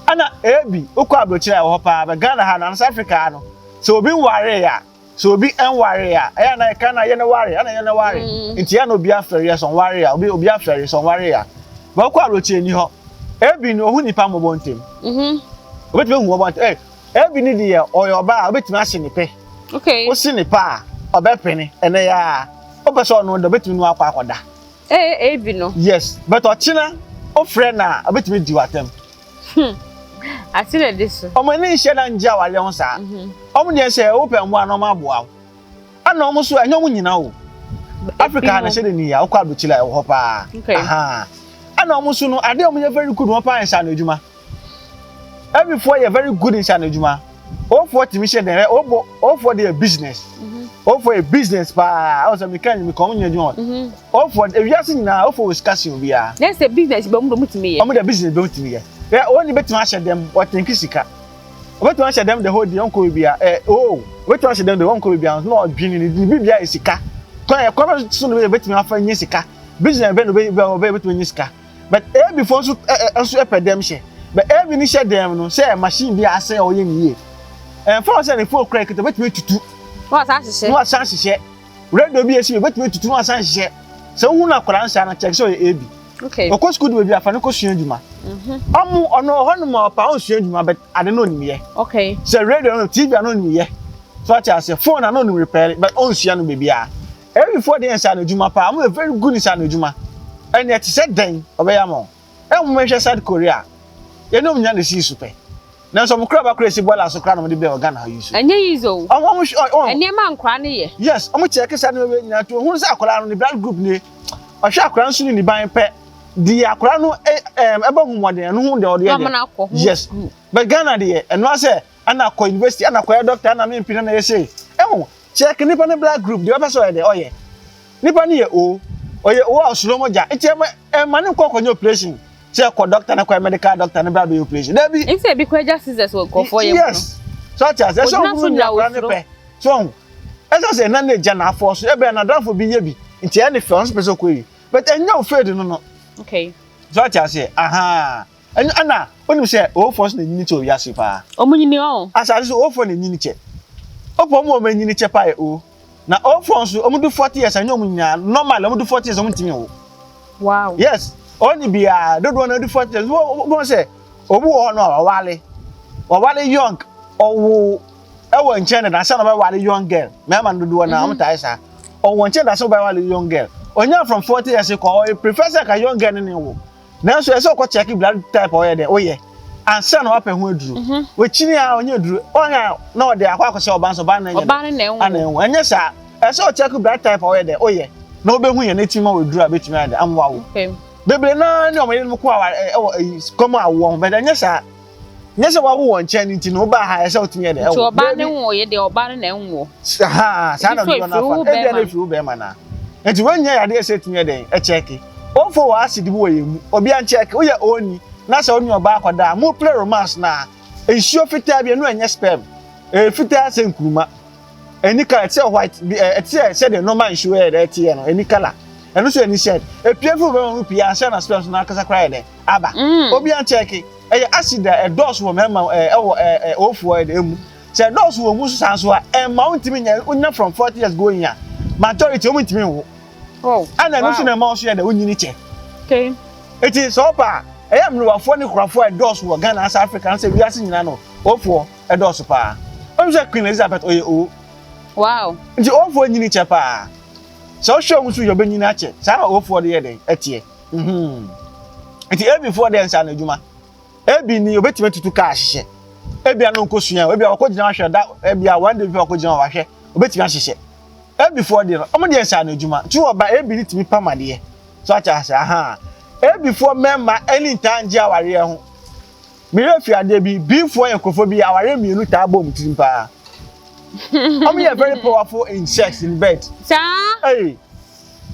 Ɛna ebi wokɔ aburokyire a ɛwɔ hɔ paa but Ghana ha no ansa Africa ha no sɛ obi nwaree a sɛ obi nwaree a ɛyɛ na ɛka na yɛ ne ware ɛna yɛ ne ware nti ɛna obi afɛre sɛ ɔnware a obi obi afɛre sɛ ɔnware a but wokɔ aburokyire ni hɔ ebi no ohun nipa mmɔbɔ ntɛm obetumi ehu mmɔbɔ ntɛm ebi ne deɛ ɔyɛ ɔbaa obetumi ahye ne pɛ okay osi ne pɛ a ɔbɛpene ɛnɛ yɛ a wopɛ sɛ ɔno da obetumi no akɔ akɔda. Ee ebi no. Yes but ɔkyena ofrɛ na obetumi di w'atɛm. Ase na ɛdi so. Wɔn ani nhyɛ da ngye awareɛ ho saa. Wɔn deɛ sɛ wopɛ mmoa na wɔn aboa wo. Ɛna wɔn nso ɛnyɛ wɔn nyina o. Africa ha na ɛhyɛ de ni a wokɔ aburokyire a ɛwɔ hɔ paa. Aha. Ɛna wɔn nso no adeɛ a wɔn yɛ very good wɔn paa nsa ano adwuma. Abifoɔ yɛ very good nsa ano adwuma. Ofoɔ tumi hyɛ dɛn ɔbɔ ofoɔ de yɛ business. Ofoɔ yɛ business paa. Ɔsɛ mi kan mi kɔn mu nyɛ adwuma. Ofoɔ ewiase nyinaa ofoɔ wɔ sika sen obiara. Na sɛ business bɛ ɔmo de ɔmo tumi yɛ. Ɔmo de business bɛ ɔmo tumi yɛ. Ɛ wɔn ni bɛtumi ahyɛ dɛm ɔtɛnki sika. Ɔbɛtumi ahyɛ dɛm the whole day ɔnkɔ baabi a ɛ oo ɔbɛtumi ahyɛ dɛm the ɔnkɔ baabi a na ɔdwene ne ne biribi ayɛ sika. Kwan yɛ kwan bɛ so na bɛtumi afa nye sika. Business bɛ na ɔbɛ ɔbɛ bɛtumi nye sika. But AB foɔ nso ɛ ɛ nso ɛpɛ dɛm hyɛ. But AB ni hyɛ dɛm no sɛ machine bi asɛ ɔyɛ ne yie. Ɛnfa wɔn sɛ ne phone kura ekita bɛtumi atutu. Na wasan hyehyɛ. Na wasan hyehyɛ. Radio bi esi bi bɛtumi atutu na wasan hyehyɛ. Sɛ wohu no akwadaa nsaa no kyerɛ sɛ ɔyɛ AB. Okay. Ɔkɔ sukuu de baabi afa no kɔ sua adwuma. Ɔmo ɔno ɔhɔ nom a ɔpa ɔnsua adwuma but ade no onim yɛ. Okay. Sɛ radio no TV ano onim yɛ. So ate ase phone ano onim repair but ɔnsua no baabi a. AB foɔ deɛ nsa no adwuma paa. Ɔmo yɛ very good nsa no adwuma. Ɛnna ɛte sɛ dɛn ɔbɛyɛ ama wo. Ɛmo mɛhwɛ South Korea. Yɛne ɔmo nya ne sii so pɛ. Nanso ɔmo kura bakora esi bɔɔla so kora na ɔmo de bɛɛ wɔ Ghana ha yi so. Ɛnyɛ easy o. Ɔmo Nneɛma nkora ne yɛ. Yes, ɔmo kyerɛ kesa ne wei nyinaa to ohun sɛ akwadaa no ne blood group nie. Ɔhwɛ akwadaa no so ne ne ban pɛ. Deɛ akwadaa no ɛ ɛm ɛbɛ hu mɔden ɛno ho deɛ ɔde Na yɛ ɔmo deɛ. na akɔ ho. Yes. But Ghana deɛ ɛno asɛ ɛna akɔ university ɛna akɔyɛ doctor ɛna mi mpina na yɛ sɛ ɛho check nipa ne blood group deɛ ɔpɛ sɛ ɔyɛ deɛ ɔyɛ. Nipa no yɛ O. Ɔyɛ O a ɔsoro mogya. Nti ɛma ɛma ne nkɔ kɔnyɛ operation. Sɛ ɛkɔ doctor na kɔyɛ medical doctor ne bra bɛyɛ operation. Dabi. Nti ebi kɔ agya scissors wɔ nkurɔfoɔ yɛ mu no. Yes. So ate ase ɛsɛ Ogyina ɔhunu so ni nyina akwadaa ne osuro. pɛ. So ɔhu. Ɛsɛ sɛ ɛna ne gya n'afɔ so ɛbɛn n'adamfo bi yɛ bi. Nti ɛyɛ ne fɛ ɔno nso pɛ sɛ ɔkɔ yi. But ɛnyɛ o fade no no. Okay. So ate ase aha. Ɛnyɛ ɛna onim sɛ ofoɔ so na enyini kyɛ owiase paa. Ɔmo nyini ɔn. Asase so ofoɔ na enyini kyɛ. Opo ɔmo a ɔmo enyini kyɛ paa yɛ o. Na ofoɔ nso ɔmo do 40 years ɛnyɛ ɔmo nyinaa normal ɔmo do 40 years ɔmo ntumi wo. Wow. Yes. Ɔni biara dodoɔ na ɔdi 40 years wɔn wɔn sɛ obi wɔ hɔ no a wawale wawale young ɔwo ɛwɔ nkyɛn dada ansa na ɔbɛwale young girl mmarima no dodoɔ na ɔmo taa yɛ saa ɔwɔ nkyɛn dada ansa na ɔbɛwale young girl onya from 40 years kɔ ɔyɛ prefer sɛ ka young girl ne ne wo nanso ɛsɛ ɔkɔ check blood type a ɔyɛ dɛ ɔyɛ ansa na wapɛ ho aduro wɔkyini a ɔnyɛ aduro ɔnyɛ a na ɔde akɔ akɔhyɛ ɔbaa nso ɔbaa no nyɛ dɛ Ɔbaa no na ɛnwo. ana ɛnwo ɛnyɛ saa ɛsɛ ɔcheck blood type a ɔyɛ dɛ ɔyɛ na ɔbɛhu yɛn n'akyi ma wɔ aduro a bɛtumi ayɛ dɛ amoa wo. Okay. Bebree naa ne ɔmo yerenom kɔ awa ɛ ɛwɔ ɛyi kɔm awoɔ ho bɛtɛ ɛnyɛ saa nyɛ sɛ wawo wɔn nkyɛn ne nti na ɔbaa ha ɛsɛ ɔtumi yɛ dɛ Nti ɛwɔ ɔbaa ne nwo yɛ deɛ ɔbaa no na ɛnwo. ha saa na Ebi so dodoɔ no efiri wo afa ebia bɛrima. na efiri wo bɛrima na nti wɔnyɛ yadeɛ sɛ etumi yɛ dɛn ɛkyɛke ofo wɔ acid bi wɔ yɛn mu obi ankyɛke woyɛ oni na sɛ ɔne ɔbaa akɔda a mo play romance na nsuo fitaa bi ɛno ɛnyɛ sperm ɛyɛ fitaa sɛ nkuruma ɛni colour ɛte sɛ white bi ɛ ɛte sɛ sɛdeɛ normal nsuo yɛ dɛ ɛte yɛ no ɛni colour ɛno nso ɛni shed epie fi wo bɛrima mu pii ansa na sperm so n'ankasa koraa yɛ dɛ aba. Obi ankyɛke ɛyɛ acid a ɛdɔɔso wɔ mmarima ɛ ɛwɔ ɛ ɛ ofoɔ ɛdɛ emu sɛ ɛdɔɔso wɔ mu nso saa nso a ɛmma wontumi nyɛ wonya from 40 years going a majority wɔn ntumi nwo. Oh. Ɛna ɛno nso Wow. na ɛma wo so yɛ dɛ wonyini kyɛ. Okay. Eti sɛ ɔpa a ɛyɛ mmerewafoɔ ne korafoɔ a ɛdɔɔso wɔ Ghana asa Africa sɛ wiase nyinaa no ofoɔ ɛdɔɔso paa. Wɔn sɛ Queen Elizabeth ɔyɛ O. Wow. Nti ofoɔ nyini kyɛ paa. Sɛ ɔhwɛ wɔn so yɛ ɔbɛnyini akyɛ saa na ofoɔ de yɛ dɛ ɛteɛ. Nti AB foɔ deɛ nsa no adwuma. AB ni obetumi atutu kaa ahyehyɛ. Ebi ano nkɔ sua ebi a ɔkɔ gyina ahwɛ da ebi a one day bi ɔkɔ gyina hɔ ahwɛ obetumi ahyehyɛ. AB foɔ deɛ no ɔmo deɛ nsa no adwuma nti ɔba AB ni tumi pam adeɛ so akyɛ ase aha. AB foɔ mmarima ɛne ntaa ngye awareɛ ho. Mmerɛ fi adeɛ bi B foɔ yɛ nkurɔfoɔ bi awareɛ mmienu taa bɔ ɔmo tirim paa. Ɔmo yɛ very powerful in sex in bed. Saa. Ɛy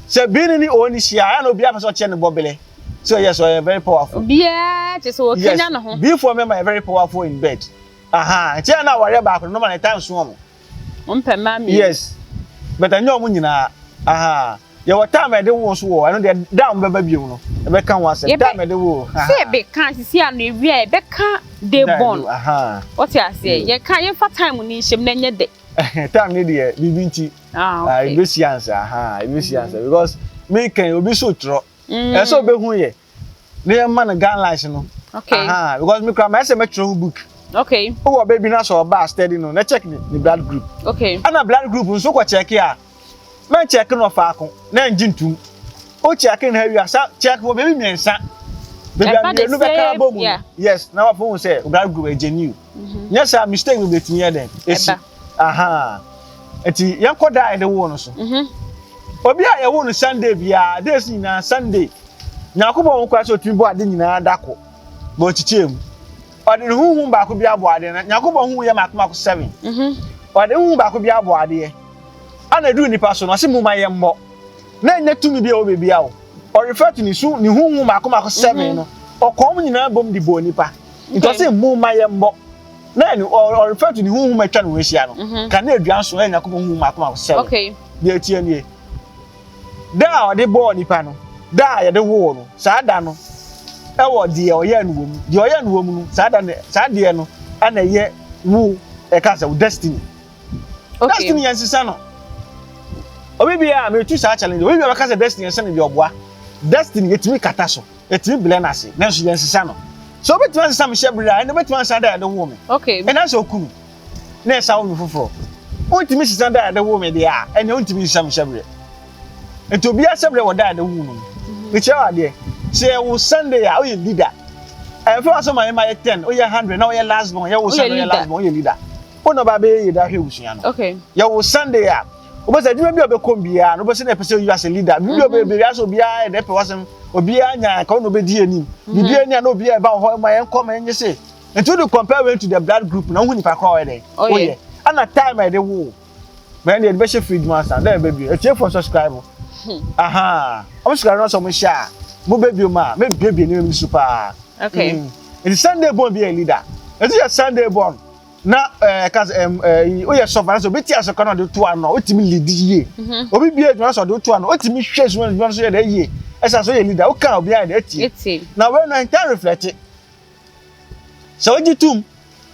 sɛ B ni ne O ni hyia ɛna obi apɛ sɛ ɔkyɛ ne bɔbele so yes ɔyɛ very powerful. Obiara kyerɛ sɛ ɔkenya ne ho. B foɔ mmarima yɛ very powerful in bed. Aha nti ɛna awareɛ baako no normal ne time so ɔmo. Ɔmpɛ mmaa mmienu. Yes but ɛnyɛ ɔmo nyinaa aha yɛwɔ time a yɛde wo nso wɔ ɛno deɛ da a ɔmo bɛba bio no ɛbɛka ho asɛm time a yɛde wo. Sɛ yɛbɛka sisi ano ewie a yɛbɛka day born. Aha. Wɔte aseɛ yɛka yɛmfa time ni nhyɛm na ɛnyɛ dɛ. Time ne deɛ biribi nti. Ah, ah okay. Ebesi ansa aha ebesi ansa because mi kan obi so twerɛ ɛsɛ obehu yɛ ne yɛn ma no guidelines no. Aha because mi kura ma ɛsɛ mɛtwerɛ ho book. Wowɔ baabi na sɛ ɔba steady no na check ne blood group. Ɛna blood group nso kɔ check a mɛn check no faako na ngye ntum o check no ha wi a sa check wɔ baabi mmiɛnsa baabi a Ɛba the mmienu bɛka same, abɔ mu no. Yes na wafɔ hu sɛ blood group ɛgye new nyɛ saa mistake bi betumi yɛ dɛn esi. Ɛba. Aha nti yɛn kɔ da a yɛde wo no so. Obi a yɛwo no Sunday biara days nyinaa Sunday Nyankopɔn ho kora sɛ otumi bɔ ade nyinaa da ko na ɔkyekyɛ mu. Ɔde ne honhom baako bi abɔ adeɛ. Na Nyankopɔn honhom yɛ mako mako 7. Ɔde honhom baako bi abɔ adeɛ. Ana eduru nipa so no, ɔse moma yɛmmɔ. Na ɛnyɛ tumi bi a ɛwɔ baabi a o. Ɔrefer to ne su ne honhom mako mako 7 no. Ɔkɔm nyinaa bom de bɔɔ nipa. Nti ɔse moma yɛmmɔ. Na ɛne ɔrefer to ne honhom atwa ne ho ahyia no. Kanea dua nso ɛyɛ Nyankopɔn honhom mako mako 7. Deɛ ɛteɛ nie. Da a ɔde bɔɔ nipa no, da a yɛde woo no, saa da no, ɛwɔ deɛ ɔyɛɛ no wɔ mu. Deɛ ɔyɛɛ no wɔ mu no, saa da no, saa deɛ no, ɛna ɛyɛ wo, ɛka sɛ wo destiny. Destiny yɛn sesa no. Obi bi a metu saa challenge, obi bi a bɛka sɛ destiny yɛn sɛ no deɛ ɔboa. Destiny yɛtumi kata so, yɛtumi blɛ no ase, nanso yɛn sesa no. So obetumi asesa me hyɛ bere a, ɛna obetumi asesa da a yɛde woo me. Ɛna sɛ oku me. Na ɛsa wo me foforɔ. Wontumi sesa da a yɛde woo me deɛ a, ɛnneɛ wontumi nsesa me hyɛberɛ. Nti obiara hyɛberɛ wɔ da a yɛde woo no mu. Mekyerɛ wo adeɛ, sɛ yɛwo Sunday a, woyɛ leader. Ɛmfa ho sɛ ɔma yɛma yɛ 10, woyɛ 100 na woyɛ last born, yɛwo Sunday woyɛ last born, woyɛ leader. Wo na ɔba bɛyɛ yie de ahwɛ abusua no. Yɛwo Sunday a, wobɛsɛ adwuma bi a wobɛkɔ mu biara no, wobɛsɛ na ɛpɛ sɛ woyi as a leader. Biribi a wobɛyɛ biara sɛ obiara yɛ dɛ pɛ w'asɛm, obiara nya nka wo na wobɛdi anim. Biribi ani a na obiara ɛba wɔ hɔ ma yɛnkɔ ma yɛnyɛ sei. Nti wode compare wei to the blood group na wohu nipa korɔ ɔyɛ dɛn? Woyɛ. Ɛna time a yɛde woo bɛn deɛ yɛde bɛhyɛ fridge mu ansa dɛ ɛbɛbie. Atiefoɔ subscribe. Aha. Ɔmo subscribe na sɛ ɔmo hyɛ a mo bɛbie mu a mɛbiebie nneɛma bi so paa. Okay. Nti Sunday born bi yɛ leader. Nti yɛ Sunday born na ɛɛ ka sɛ ɛm ɛɛ woyɛ sɔfo anaasɛ obi ti asɔkɔ na ɔde to ano a wotumi lead yie. Obi bie adwuma sɛ ɔde to ano wotumi hwɛ adwuma adwuma so yɛ dɛ yie. Ɛsɛ sɛ ɔyɛ leader woka obi ayɛ dɛ etie. Na wei no ɛntan reflect. Sɛ wogye tom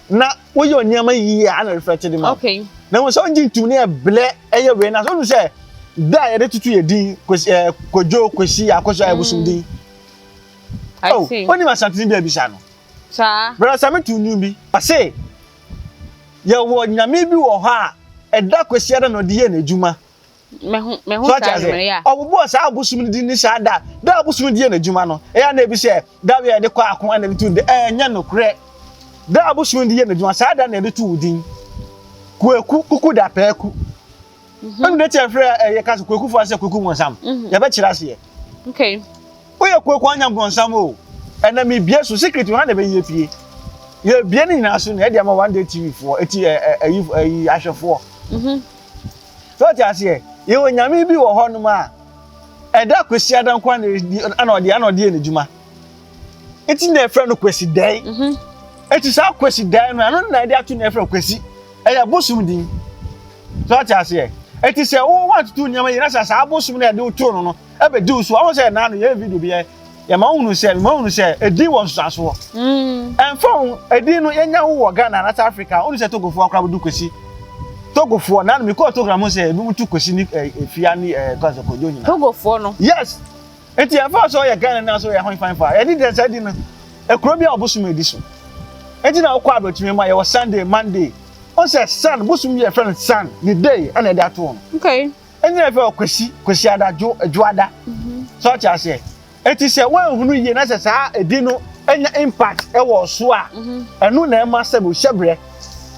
na woyɛ nneɛma yie a na reflect de ma. Okay. Na wɔn sɛ wogye ntom ne ɛblɛ ɛyɛ wei na so sɛ da a yɛde tutu yɛ din kwesi ɛɛ kodwo kwesi akɔso ayɛ bosom din. I Oh, see. onim asantene bi a bisa no. Saa. Brother Sami tu nnwom bi. Ɔse yɛwɔ nyame bi wɔ hɔ a ɛda kwasiada na ɔde yɛ n'adwuma. Mehu mehu So ate saa ase? nnwom no ya. Ɔbobɔɔ saa abosom no din ne saa da da abosom no de yɛ n'adwuma no. Ɛyɛ a na ebi sɛ da wei a yɛde kɔ ako ɛna yɛde to din. Ɛnyɛ nokorɛ. Da abosom no de yɛ n'adwuma saa da na yɛde to wo din. Kwaku kuku da pɛɛku. Ɛnu de kyɛ frɛ ɛyɛ ka sɛ kwakufoɔ asɛ kwaku bonsam. Yɛbɛkyerɛ aseɛ. Okay. Woyɛ kwaku anya bonsam o. Ɛnɛ mebie so secret ha na ɛbɛyi apue. Yɛbie ne nyinaa so na yɛde ama One Day TV foɔ eti ɛyi ɛyi ahwɛfoɔ. So ɔte aseɛ? Yɛwɔ nyame bi wɔ hɔnom a ɛda Kwasiada nko ara na ɛdi ana ɔde ana ɔde yɛ n'adwuma. Eti na ɛfrɛ no Kwasidae. Eti saa Kwasidae no ɛno na ɛde ato na ɛfrɛ Kwasi. Ɛyɛ bosom din. So ɔte aseɛ? Eti sɛ wo wantoto nneɛma yie na sɛ saa bosom na ɛde wo too no no ɛbɛdi wo so a, wɔn sɛ ɛnaa no yɛyɛ video bi yɛ yɛma wohunu sɛ mema wohunu sɛ edin wɔ nsusuansoɔ. Ɛmfa ho edin no yɛnya wo wɔ Ghana anaasɛ Africa a, wonu sɛ Togofoɔ koraa bɛdu Kwesi. Togofoɔ na mekɔɔ Togo na mehu sɛ ebinom tu Kwesi ne Efia ne Kwanza Kojo nyinaa. Togofoɔ no. Yes. Nti ɛmfa ho sɛ ɔyɛ Ghana ni anaasɛ ɔyɛ hwan fan fa yɛde deɛ saa din no ekuro bi a ɔbosom edi so. Nti na wokɔ abrɔkyima mu a yɛwɔ Sunday, Monday. Wohu sɛ Sun bosom bi a yɛfrɛ no Sun ne day ɛna yɛde ato hɔ no. Okay. Ɛnti na yɛfrɛ wɔ Kwasi, Kwasiada, Dwo, Dwoada. So ɔte aseɛ? Enti sɛ woanhunu yie na sɛ saa edin no nya impact wɔ so a, ɛno na ɛma sɛ hyɛbrɛ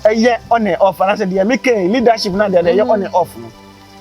ɛyɛ on and off anaasɛ deɛ meka yi leadership na deɛ ɛyɛ on and off no.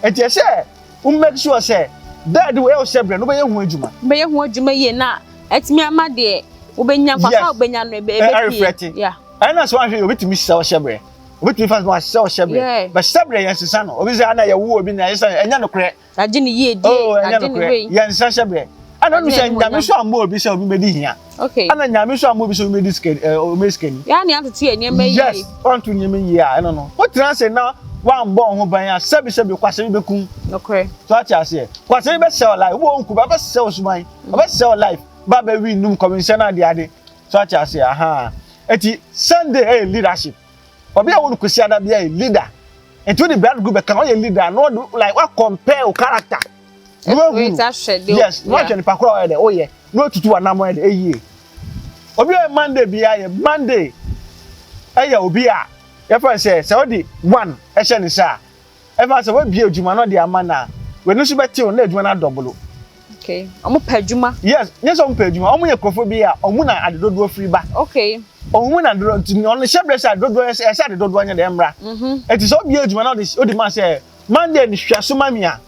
Enti ɛsɛ wo make sure sɛ da adi wɔ ɛyɛ wo hyɛbrɛ no wobɛyɛ ho adwuma. Wobɛyɛ ho adwuma yie na atumi ama deɛ wobɛnya mfasoɔ a wobɛnya no ɛbɛpie. Yeah. Ɛna sɛ woanhwɛ yie obɛtumi sɛ wo hyɛbrɛ. Obɛtumi fa so ahyɛ wo hyɛbrɛ. But hyɛbrɛ yɛn sesa no. Obi sɛ ana yɛwo obi na yɛsesa ɛnyɛ nokorɛ. Agye ne yie die, Oh, ɛnyɛ agye ne nokorɛ. wei. Yɛn nsa hyɛ berɛ. Ɛna ɔnim Agye sɛ ne Nyame animuonyam. so ammɔ obi sɛ obi bɛdi hia. Okay. Ɛna Nyame so ammɔ obi sɛ obi bɛdi sika, eh, obi bɛyɛ sikani. Yɛa ne atoto yɛn nneɛma yie. Yes, wanto nneɛma yie a, ɛno no. Wotena ase na woambɔ wo ho ban a, sɛbi sɛbi kwasea bi bɛkum. Nokorɛ. So ate aseɛ? Kwasea bi bɛsɛe wo life. Wobɔ wo nku ba, bɛsɛe wo suban, ɔbɛsɛe wo life. Ba bɛwi num kɔmensɛ no ade ade. So ate aseɛ? Ahaa. Eti Sunday ɛyɛ leadership. Obi a wɔn Kwasiada bi yɛ leader. Nti wode blood group bɛka ɔyɛ leader na ɔde like wa compare wo character. Na wahunu. Yes, na wahwɛ nipa korɔ ɔyɛ dɛ ɔyɛ na watutu w'anam ɔyɛ dɛ ɛyie. Obi a ɔyɛ Monday biara yɛ Monday ɛyɛ obi a yɛfrɛ no sɛ sɛ ɔde one ɛhyɛ ne nsa a Ɛfa sɛ wabue adwuma na ɔde ama no a, w'ani so bɛtew na adwuma no adɔbolo. Okay. Wɔn pɛ adwuma. Yes, nyɛ sɛ wɔn pɛ adwuma. Wɔn yɛ nkurɔfoɔ bi a wɔn na ade dodoɔ firi ba. Okay. Wɔn mu na dodoɔ nti ɔno hyɛ berɛ sɛ ade dodoɔ ɛsɛ ɛsɛ ade dodoɔ nyɛ dɛ mmra. Nti sɛ ɔbue adwuma na ɔde ɔde ma sɛ Monday no hwɛ so ma me a,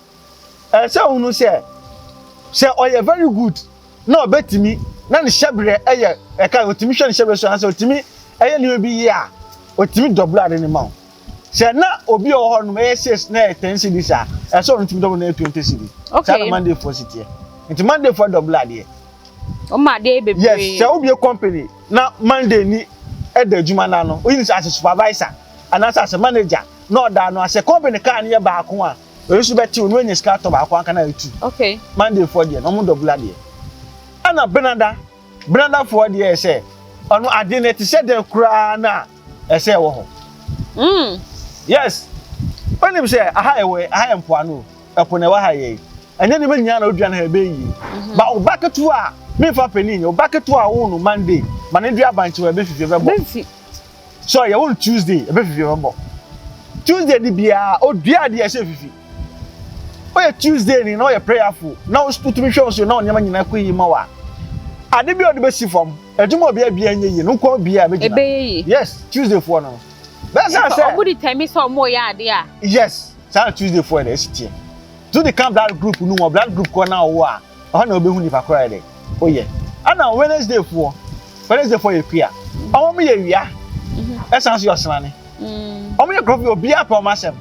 ɛsɛ sɛ ɔhunu sɛ sɛ ɔyɛ very good na ɔbɛtumi na ne hyɛberɛ yɛ ɛka ɔtumi hwɛ ne hyɛberɛ so anaasɛ ɔtumi ɛyɛ nneɛma bi yie a, ɔtumi double ade no ma wo. Sɛ na obi a ɔwɔ hɔ nom ɛyɛ 6 na ɛyɛ 10 cedis a, ɛsɛ ɔno tumi double na ɛyɛ 20 cedis. Saa na Monday foɔ si teɛ. Nti Monday foɔ double adeɛ. Ɔma adeɛ bebree. Yes, sɛ wobie company na Monday ni ɛda adwuma no ano, woyi no sɛ as a supervisor anaasɛ as a manager na ɔda ano a, sɛ company car no yɛ baako a, oyi nso bɛtew na wanya sika atɔ baako anka na ayɛ two. Okay. Monday foɔ deɛ no, wɔn double adeɛ. Ɛna Benada, Benada foɔ deɛ yɛ sɛ, ɔno adeɛ no ɛte sɛ dɛn koraa na ɛsɛ ɛwɔ hɔ. Yes. Wonim sɛ aha ɛwɔ aha yɛ mpoano o, ɛpo na ɛwɔ ha yɛ yi. Ɛnyɛ nneɛma nyinaa na wodua no ha ɛbɛyɛ yie. Ba wo ba ketewa a, memfa panin nyɛ, wo ba ketewa a wowoo no Monday, ma no dua bankye wɔ ɛbɛfifi ɛbɛbɔ. Ɛbɛfifi. Sorry, yɛwo no Tuesday, ɛbɛfifi ɛbɛbɔ. Tuesday ni biara, odua adeɛ ɛsɛ ɛfifi. Woyɛ Tuesday ni na woyɛ prayerful, na wotumi hwɛ wo so na wo nneɛma nyinaa kɔ yie ma wo a, ade bi a wode bɛsi fam, adwuma a obiara biara nyɛ yie no, nkwa obiara bɛgyina. Ɛbɛyɛ yie. Yes, Tuesday foɔ no no. Bɛsa sɛ. Ɔmo determine sɛ ɔmo yɛ adeɛ a. Yes, saa na Tuesday foɔ yɛ dɛ ɛsi teɛ. To de ka blood group no wɔ blood group korɔ na ɔwɔ a, ɛhɔ na wobɛhu nipa korɔ yɛ dɛ oyɛ. Ɛna Wednesday foɔ, Wednesday foɔ yɛ kua. Ɔmo mo yɛ wia, ɛsan so yɛ ɔsrane. Ɔmo yɛ nkorɔfo bi obiara pɛ ɔmo asɛm.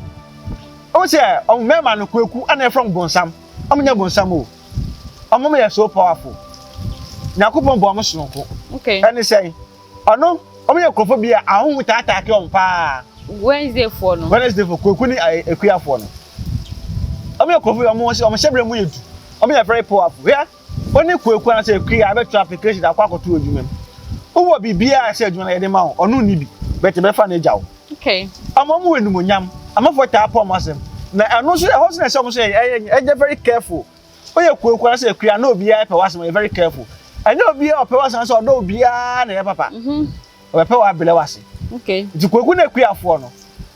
Wohu sɛ ɔmo mmarima no kwaku ɛna yɛfrɛ ɔmo bonsam. Ɔmo nyɛ bonsam o. Ɔmo mo yɛ so powerful. Nyankopɔn bɔ ɔmo soronko. Ɛne sɛn? Ɔno, wɔn yɛ nkurɔfoɔ bi a ahonhom taa ataake wɔn paa. Wednesday foɔ no. Wednesday foɔ, Kwaku ne Akua foɔ no. Wɔn yɛ nkurɔfoɔ bi a wɔn wɔn hyɛbrɛ mu yɛ du. Wɔn yɛ very powerful. Hwɛ, wo ne Kwaku anaasɛ Akua abɛtwerɛ application akɔ akɔto adwuma mu. Wowɔ biribiara a ɛsɛ adwuma no yɛde ma wo, ɔno nni bi, but yɛbɛfa no agya wo. Okay. Wɔn wɔn wɔ animuonyam. Amanfoɔ taa pɔ wɔn asɛm. Na ɛno nso, ɛhɔ nso na ɛsɛ wɔn nso yɛ, yɛ, yɛ very careful. Woyɛ kuo koraa sɛ kua na obiara pɛ w'asɛm ɔyɛ very careful. Ɛnyɛ obiara ɔpɛ w'asɛm sɛ ɔdɔ obiara na ɛyɛ papa. Ɔbɛpɛ w'abrɛ w'ase. Okay. Nti kwaku na akuafoɔ no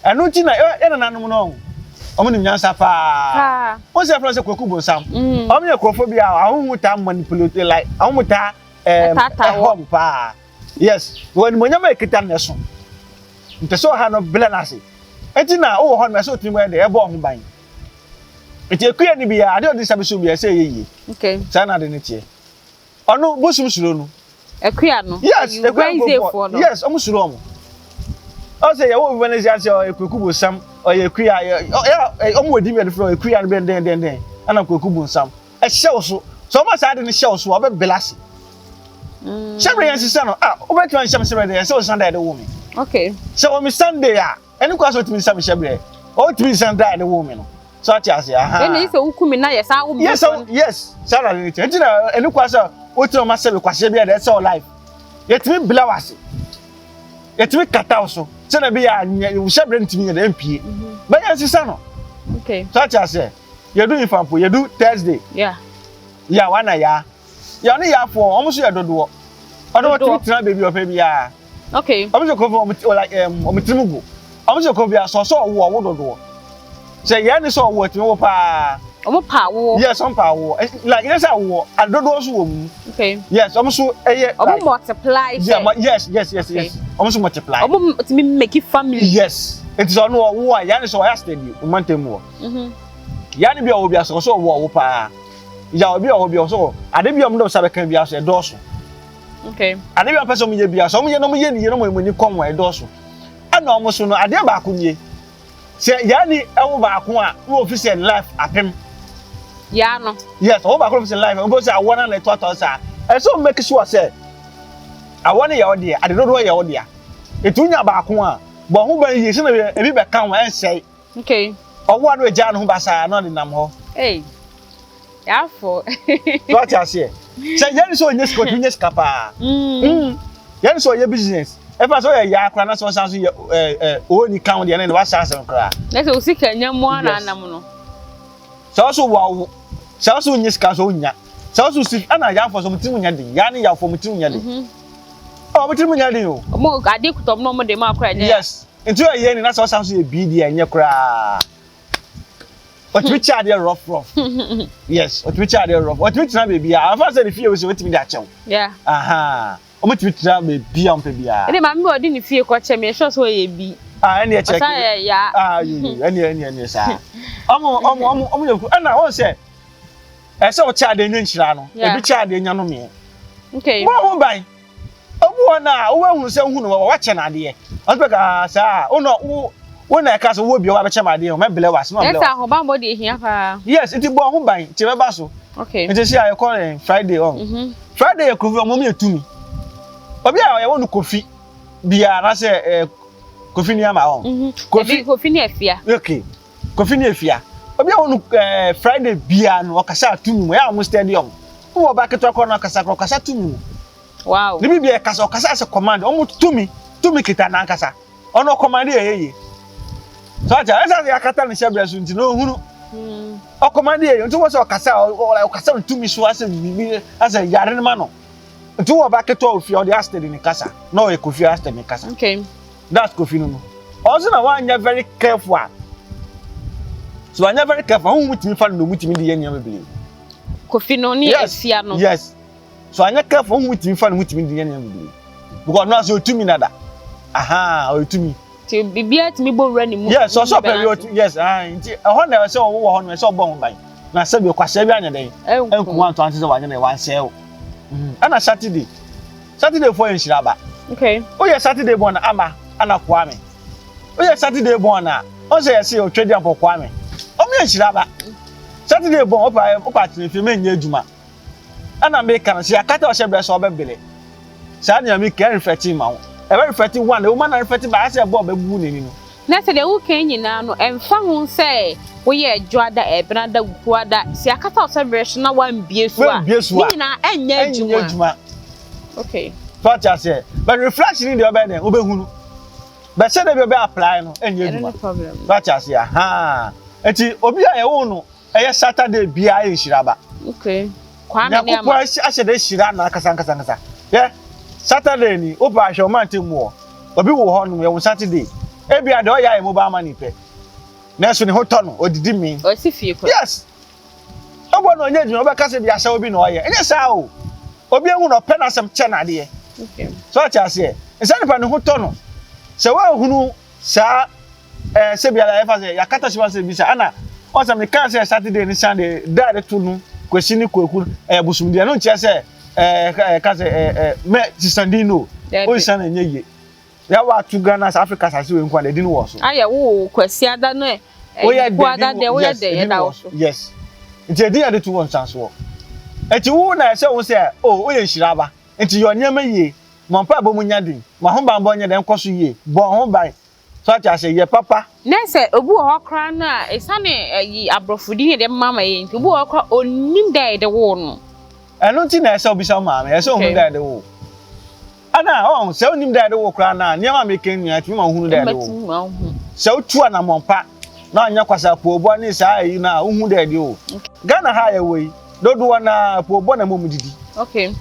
ɛno nti na yɛ nananom no ɔho ɔmo nim nyansa paa. Wɔn sɛ ɛfrɛ sɛ kwaku bonsam. Ɔmo yɛ nkurɔfoɔ bi a ahohu taa manipulate like ahohu taa ɛɛm ɛhɔ ɔmo paa. Yes, wɔ animuonyam a ekita no ɛso. Nti sɛ ɔha no brɛ n'ase. Nti na wowɔ hɔ no ɛsɛ otumi yɛ dɛ ɛbɔ ɔho ban. Nti ekuya ni bia ade ɔde nsa bɛsɔ bia ɛsɛ ɛyɛ yie. Okay. Saa na ade no teɛ. Ɔno bosom suro no. Ekuya no. Yes, ekuya Wednesday foɔ no. Yes, ɔmo suro ɔmo. Ɔsɛ yɛ wɔ Wednesday ase ɔyɛ kwaku bosam ɔyɛ ekuya yɛ ɔmo wɔ di bi yɛde frɛ ekuya no bɛn dɛn dɛn dɛn ɛna kwaku bonsam ɛhyɛ wo so sɛ ɔmo saa ade no hyɛ wo so a ɔbɛ bela ase. Hyɛ bere yɛn sisa no ah wobɛtumi anhyɛ me sɛ bere de ɛsɛ ɔsan da yɛde wo me. Okay. Sɛ wɔ me Sunday a. Ɛne kwa sɛ ɔtumi nsa me hyɛbrɛ. Ɔtumi nsa da a ɛde woo me no. So ate ase aha. Ɛna sɛ woku me na yɛ saa wo Yes, yes. Saa na ne kyɛ. Nti na ɛne kwa sɛ wotumi ɔma sɛ me kwaseɛ bi a ɛsɛ wɔ life. Yɛtumi bla wase. Yɛtumi kata wo so. Sɛ na bi yɛ wo hyɛbrɛ ntumi nyɛ dɛ mpie. Bɛyɛ nsesa no. Okay. So ate ase. Yɛdu nfa mpo yɛdu Thursday. Yeah. Yeah, wana ya. Yɛ ɔne yafoɔ wɔn nso yɛ dodoɔ. Ɔno ɔtumi tena baabi ɔpɛ biara. Okay. Wɔn sɛ kɔfɛ wɔn ti like ɛm wɔn tirim gu. Wɔn sɛ kɔfɛ asɔ sɛ ɔwɔ ɔwɔ dodoɔ. Sɛ yɛn ni sɛ ɔwɔ ɛtumi wɔ paa. Wɔn pa awoɔ. Yes, wɔn pa awoɔ. Like yɛn sɛ awoɔ adodoɔ nso wɔ mu. Okay. Yes, wɔn nso ɛyɛ. Wɔn multiply. Yeah, yes, yes, yes, yes. Wɔn nso multiply. Wɔn tumi make family. Yes. Eti sɛ ɔno ɔwɔ a yɛn ni sɛ ɔyɛ steady ɔman tɛm wɔ. Yɛn ni bi a ɔwɔ bi asɔ sɛ ɔwɔ ɔwɔ paa. Yɛ obi a ɔwɔ bi ɔsɔ ade bi a wɔn dɔm sa bɛka bi asɔ ɛdɔɔso. Okay. Ade bi a wɔpɛ sɛ wɔyɛ bi a sɛ wɔyɛ na wɔyɛ ne yie na wɔn ani kɔn wɔn ɛdɔɔso. Ɛna wɔn so no adeɛ baako nie. Sɛ yaa ni ɛwo baako a na ofi sɛ life apem. Yaa no. Yes, ɔwo baako na ofi sɛ life ɔmo sɛ awɔ na na ɛtoatoa saa. Ɛsɛ wɔn make sure sɛ awɔ no yɛ ɔdeɛ, ade dodoɔ yɛ ɔdea. Etu nya baako a bɔ ho ban yie sɛ na ebi bɛka ho ɛnsɛe. Okay. Ɔwo a na ogyaa ne ho basaa na ɔde nam hɔ. Hey. Yafo. So ate aseɛ. Sɛ yɛn sɛ ɔnyɛ sika ɔtumi nyɛ sika paa. Mm. Yɛn sɛ ɔyɛ business. Ɛfa sɛ ɔyɛ yaa koraa na sɛ ɔsan so yɛ ɛɛ ɛɛ ɔni kan deɛ ne ne wasa asɛm koraa. Na sɛ osika nya mu ana anam no. Sɛ ɔso wɔ awo. Sɛ ɔso nyɛ sika so ɔnya. Sɛ ɔso si ɛna yafo so ɔmo tirim nyɛ den. Yaa ne yafo ɔmo tirim nyɛ den. Ɔmo tirim nyɛ den o. Ɔmo ade kutɔm na ɔmo de ma akora nyɛ. Yes. Nti ɔyɛ yɛn ni na sɛ ɔsan so yɛ bii deɛ ɛnyɛ koraa. Ɔtumi kyɛ adeɛ rough rough. Yes, ɔtumi kyɛ adeɛ rough. Ɔtumi tena baabi a afa sɛ ne fie sɛ ɔtumi de akyɛw. Yeah. Aha. Ɔmotumi tena baabi a ɔmpɛ biara. Ɛde maame bi ɔde ne fie kɔkyɛ me ɛsɛ sɛ ɔyɛ bi. Ah, ɛne ɛkyɛ. Ɔsan yɛ ya. Ah, yoo, ɛne ɛne ɛne saa. Ɔmo ɔmo ɔmo ɔmo yɛ ɛna wɔn sɛ ɛsɛ ɔkyɛ adeɛ nya nhyira no. Ebi kyɛ adeɛ nya nomeɛ. Okay. Bɔ ho ban. Obi wɔ hɔ no a, wobɛhunu sɛ wohu no wɔ wakyɛ no adeɛ. Ɔno bɛka ah saa wo na wo wo na ɛka sɛ wowɔ bi a wabɛkyɛ me adeɛ o mɛbrɛ wo ase na wabrɛ wo. Ɛsɛ ahobanbɔ deɛ ehia paa. Yes, nti bɔ ho ban nti ɛbɛba so. Okay. Nti si a yɛkɔ yɛn Friday ɔn. Mm -hmm. Friday yɛ kofi ɔmo yɛ tumi. Obi a ɔyɛ wɔn no kofi biara anaasɛ ɛɛ kofi ni ama ɔn. Mm -hmm. Kofi kofi ni afia. Okay. Kofi ni afia. Obi a wɔn no ɛɛ Friday biara no ɔkasa tumi mu ɛyɛ a wɔn steady ɔn. Wowɔ ɔba ketewa korɔ na ɔkasa korɔ ɔkasa tumi mu. Wow. Ne biribi a ɛkasa ɔkasa sɛ command ɔmo tumi tumi kita n'ankasa ɔno ɔkɔmande yɛ yie so ɔkyɛ ɛsɛ sɛ yɛakata ne hyɛbrɛ so nti na ɔhunu hmm. ɔkɔmande yɛ yie nti wɔ sɛ ɔkasa ɔkasa no tumi so asɛ biribi asɛ yare no ma no nti wɔ ɔba ketewa ofie ɔde asted ne kasa na ɔyɛ kofi asted ne kasa okay that's kofi no no ɔso na wanyɛ very careful a so wanyɛ very careful ahohom tumi fa no na ɔmu tumi de yɛ nneɛma bebree kofi no ne afia no yes So anyɛ careful ohun tumi fa ne ho tumi di yɛ nneɛma bebree because ɔno ase otumi nada aha ɔyɛ tumi. Ti biribiara tumi bɔ wura ne mu. Yes ɔsɛ ɔpɛ bi ɔtu yes ah nti ɛhɔ na ɛsɛ ɔwɔ hɔ no ɛsɛ ɔbɔ ho ban na sɛ bi ɔkwasɛ bi anyɛ dɛn ɛnku wanto ante sɛ wanyɛ dɛn wansɛɛ o ɛna Saturday Saturday fo yɛ nhyira ba. Okay. Woyɛ Saturday bɔn ama ana Kwame woyɛ Saturday bɔn a ɔsɛ yɛsɛ ɔtwa di ampɔ Kwame ɔmo yɛ nhyira ba Saturday bɔn ɔpa ɔpa atena fie mɛnyɛ adwuma. Ɛna meka no sɛ yɛakata ɔhyɛ berɛ sɛ ɔbɛbele saa nea meka ɛrefɛte ma wo ɛbɛrefɛte one ɛwoma na refɛte ba asɛ ɛbɔ ɔbɛbubu n'ani no. Na sɛ deɛ woka yi nyinaa no ɛmfa ho sɛ woyɛ Dwoada, Ɛbenada, Wukuada, sɛ yɛakata ɔhyɛ berɛ so na woambue so a, ne nyinaa ɛnyɛ adwuma. Ɛnyɛ adwuma. Okay. So ate aseɛ? But reflection deɛ ɔbɛyɛ dɛn wobɛhunu. But sɛ deɛ bi ɔbɛ apply no ɛnyɛ adwuma. So ate aseɛ? Ahaa. Nti obi a yɛwoo no Ɛyɛ Saturday biara yɛ nhyira ba. Okay. Kwame ne ama. Nyankopɔn ahyɛ dɛ hyira no ankasa ankasa ankasa. Hwɛ, Saturday ni, wopɛ a hwɛ ɔmantam mu hɔ. Obi wɔ hɔ nom, yɛwo Saturday. Ebia deɛ ɔyɛ ayɛ mobile money pɛ. Nanso ne ho tɔ no, odidi mee. Ɔsi fie koraa. Yes. Ɔbɔ no ɔnyɛ adwuma, wobɛka sɛ bi ahyɛwo bi na ɔyɛ. Ɛnyɛ saa o. Obi ehu no, ɔpɛ n'asɛm kyɛ no adeɛ. Okay. So ɔte aseɛ? Nsa nipa ne ho tɔ no. Sɛ woanhunu saa ɛɛ sɛ biara yɛfa sɛ yɛakata so sɛ bisa ɛna ɔsɛ meka sɛ Saturday ne Sunday da de to no Kwasi ne Kwaku no ɛyɛ bosom deɛ no nkyerɛ sɛ ɛɛ ɛɛ ka sɛ ɛɛ ɛɛ mɛ sisan din no o sisan na ɛnyɛ yie yɛwɔ ato Ghana sɛ Africa asase wei nko a ɛdi no wɔ so. Ayɛ wo Kwasi ada no ɛ woyɛ dɛ ada deɛ woyɛ dɛ yɛda wo so. Yes nti ɛdi yɛde to wɔ nsansoɔ nti wo na ɛsɛ wo sɛ o woyɛ nhyira ba nti yɛ nneɛma yie mɔ mpaebɔ mu nya den ma ho banbɔ nyɛ dɛ nkɔ so yie bɔ ho ban So ate ase? Yɛ papa. Na sɛ obi wɔ hɔ koraa no a, esiane ayi aborɔfo din a yɛde ama yɛn nti, obi wɔ hɔ koraa a onnim da a yɛde woo no. Ɛno nti na ɛsɛ sɛ wobisa wo maame, ɛsɛ sɛ ohunu da a yɛde woo wo. Ɛna, ɔn, sɛ wonnim da a yɛde woo wo koraa no a, nneɛma a meka yi nyinaa, ɛtumi ma wohunu da a yɛde woo wo. Sɛ wotu anammɔn pa na wanyɛ kwasapoobɔ ne saa ayi no a, wohu da a yɛde woo wo. Ghana ha a yɛwɔ yi, dodoɔ no ara, apoobɔ na ɛma wɔdidi. Okay.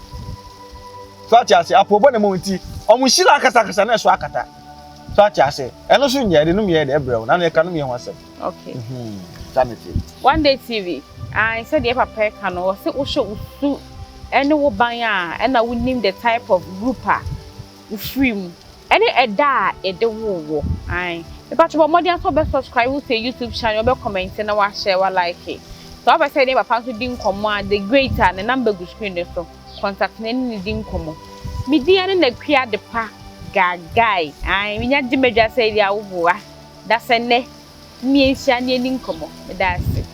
So ate ase? Apoobɔ na ɛma wɔn nti, wɔn nhyira akasakasa na ɛso akata. So ate ase? Ɛno nso nyɛ de nom yɛ de ɛbrɛ wo na yɛka nom yɛ ho asɛm. Okay. Mhm. Saa na ɛte. One Day TV, ae sɛdeɛ papa ɛka no ɔse wohwɛ wo su ɛne wo ban a ɛna wonim the type of group a wofiri mu ɛne ɛda a yɛde woo wo ae mepakyɛ bɔ mmɔden sɛ wobɛ subscribe wo sɛ YouTube channel wobɛ comment na wa share wa like sɛ wopɛ sɛ yɛne papa nso di nkɔmmɔ a the great a ne number gu screen no so Contact no ne no di nkɔmmɔ. Me din ne Nakua Adepa Gaagai. Ae, menya gye m'adwa sɛ deɛ woboa. Dasɛ nnɛ, ne yɛnhyia ne yɛni nkɔmmɔ. Meda ase.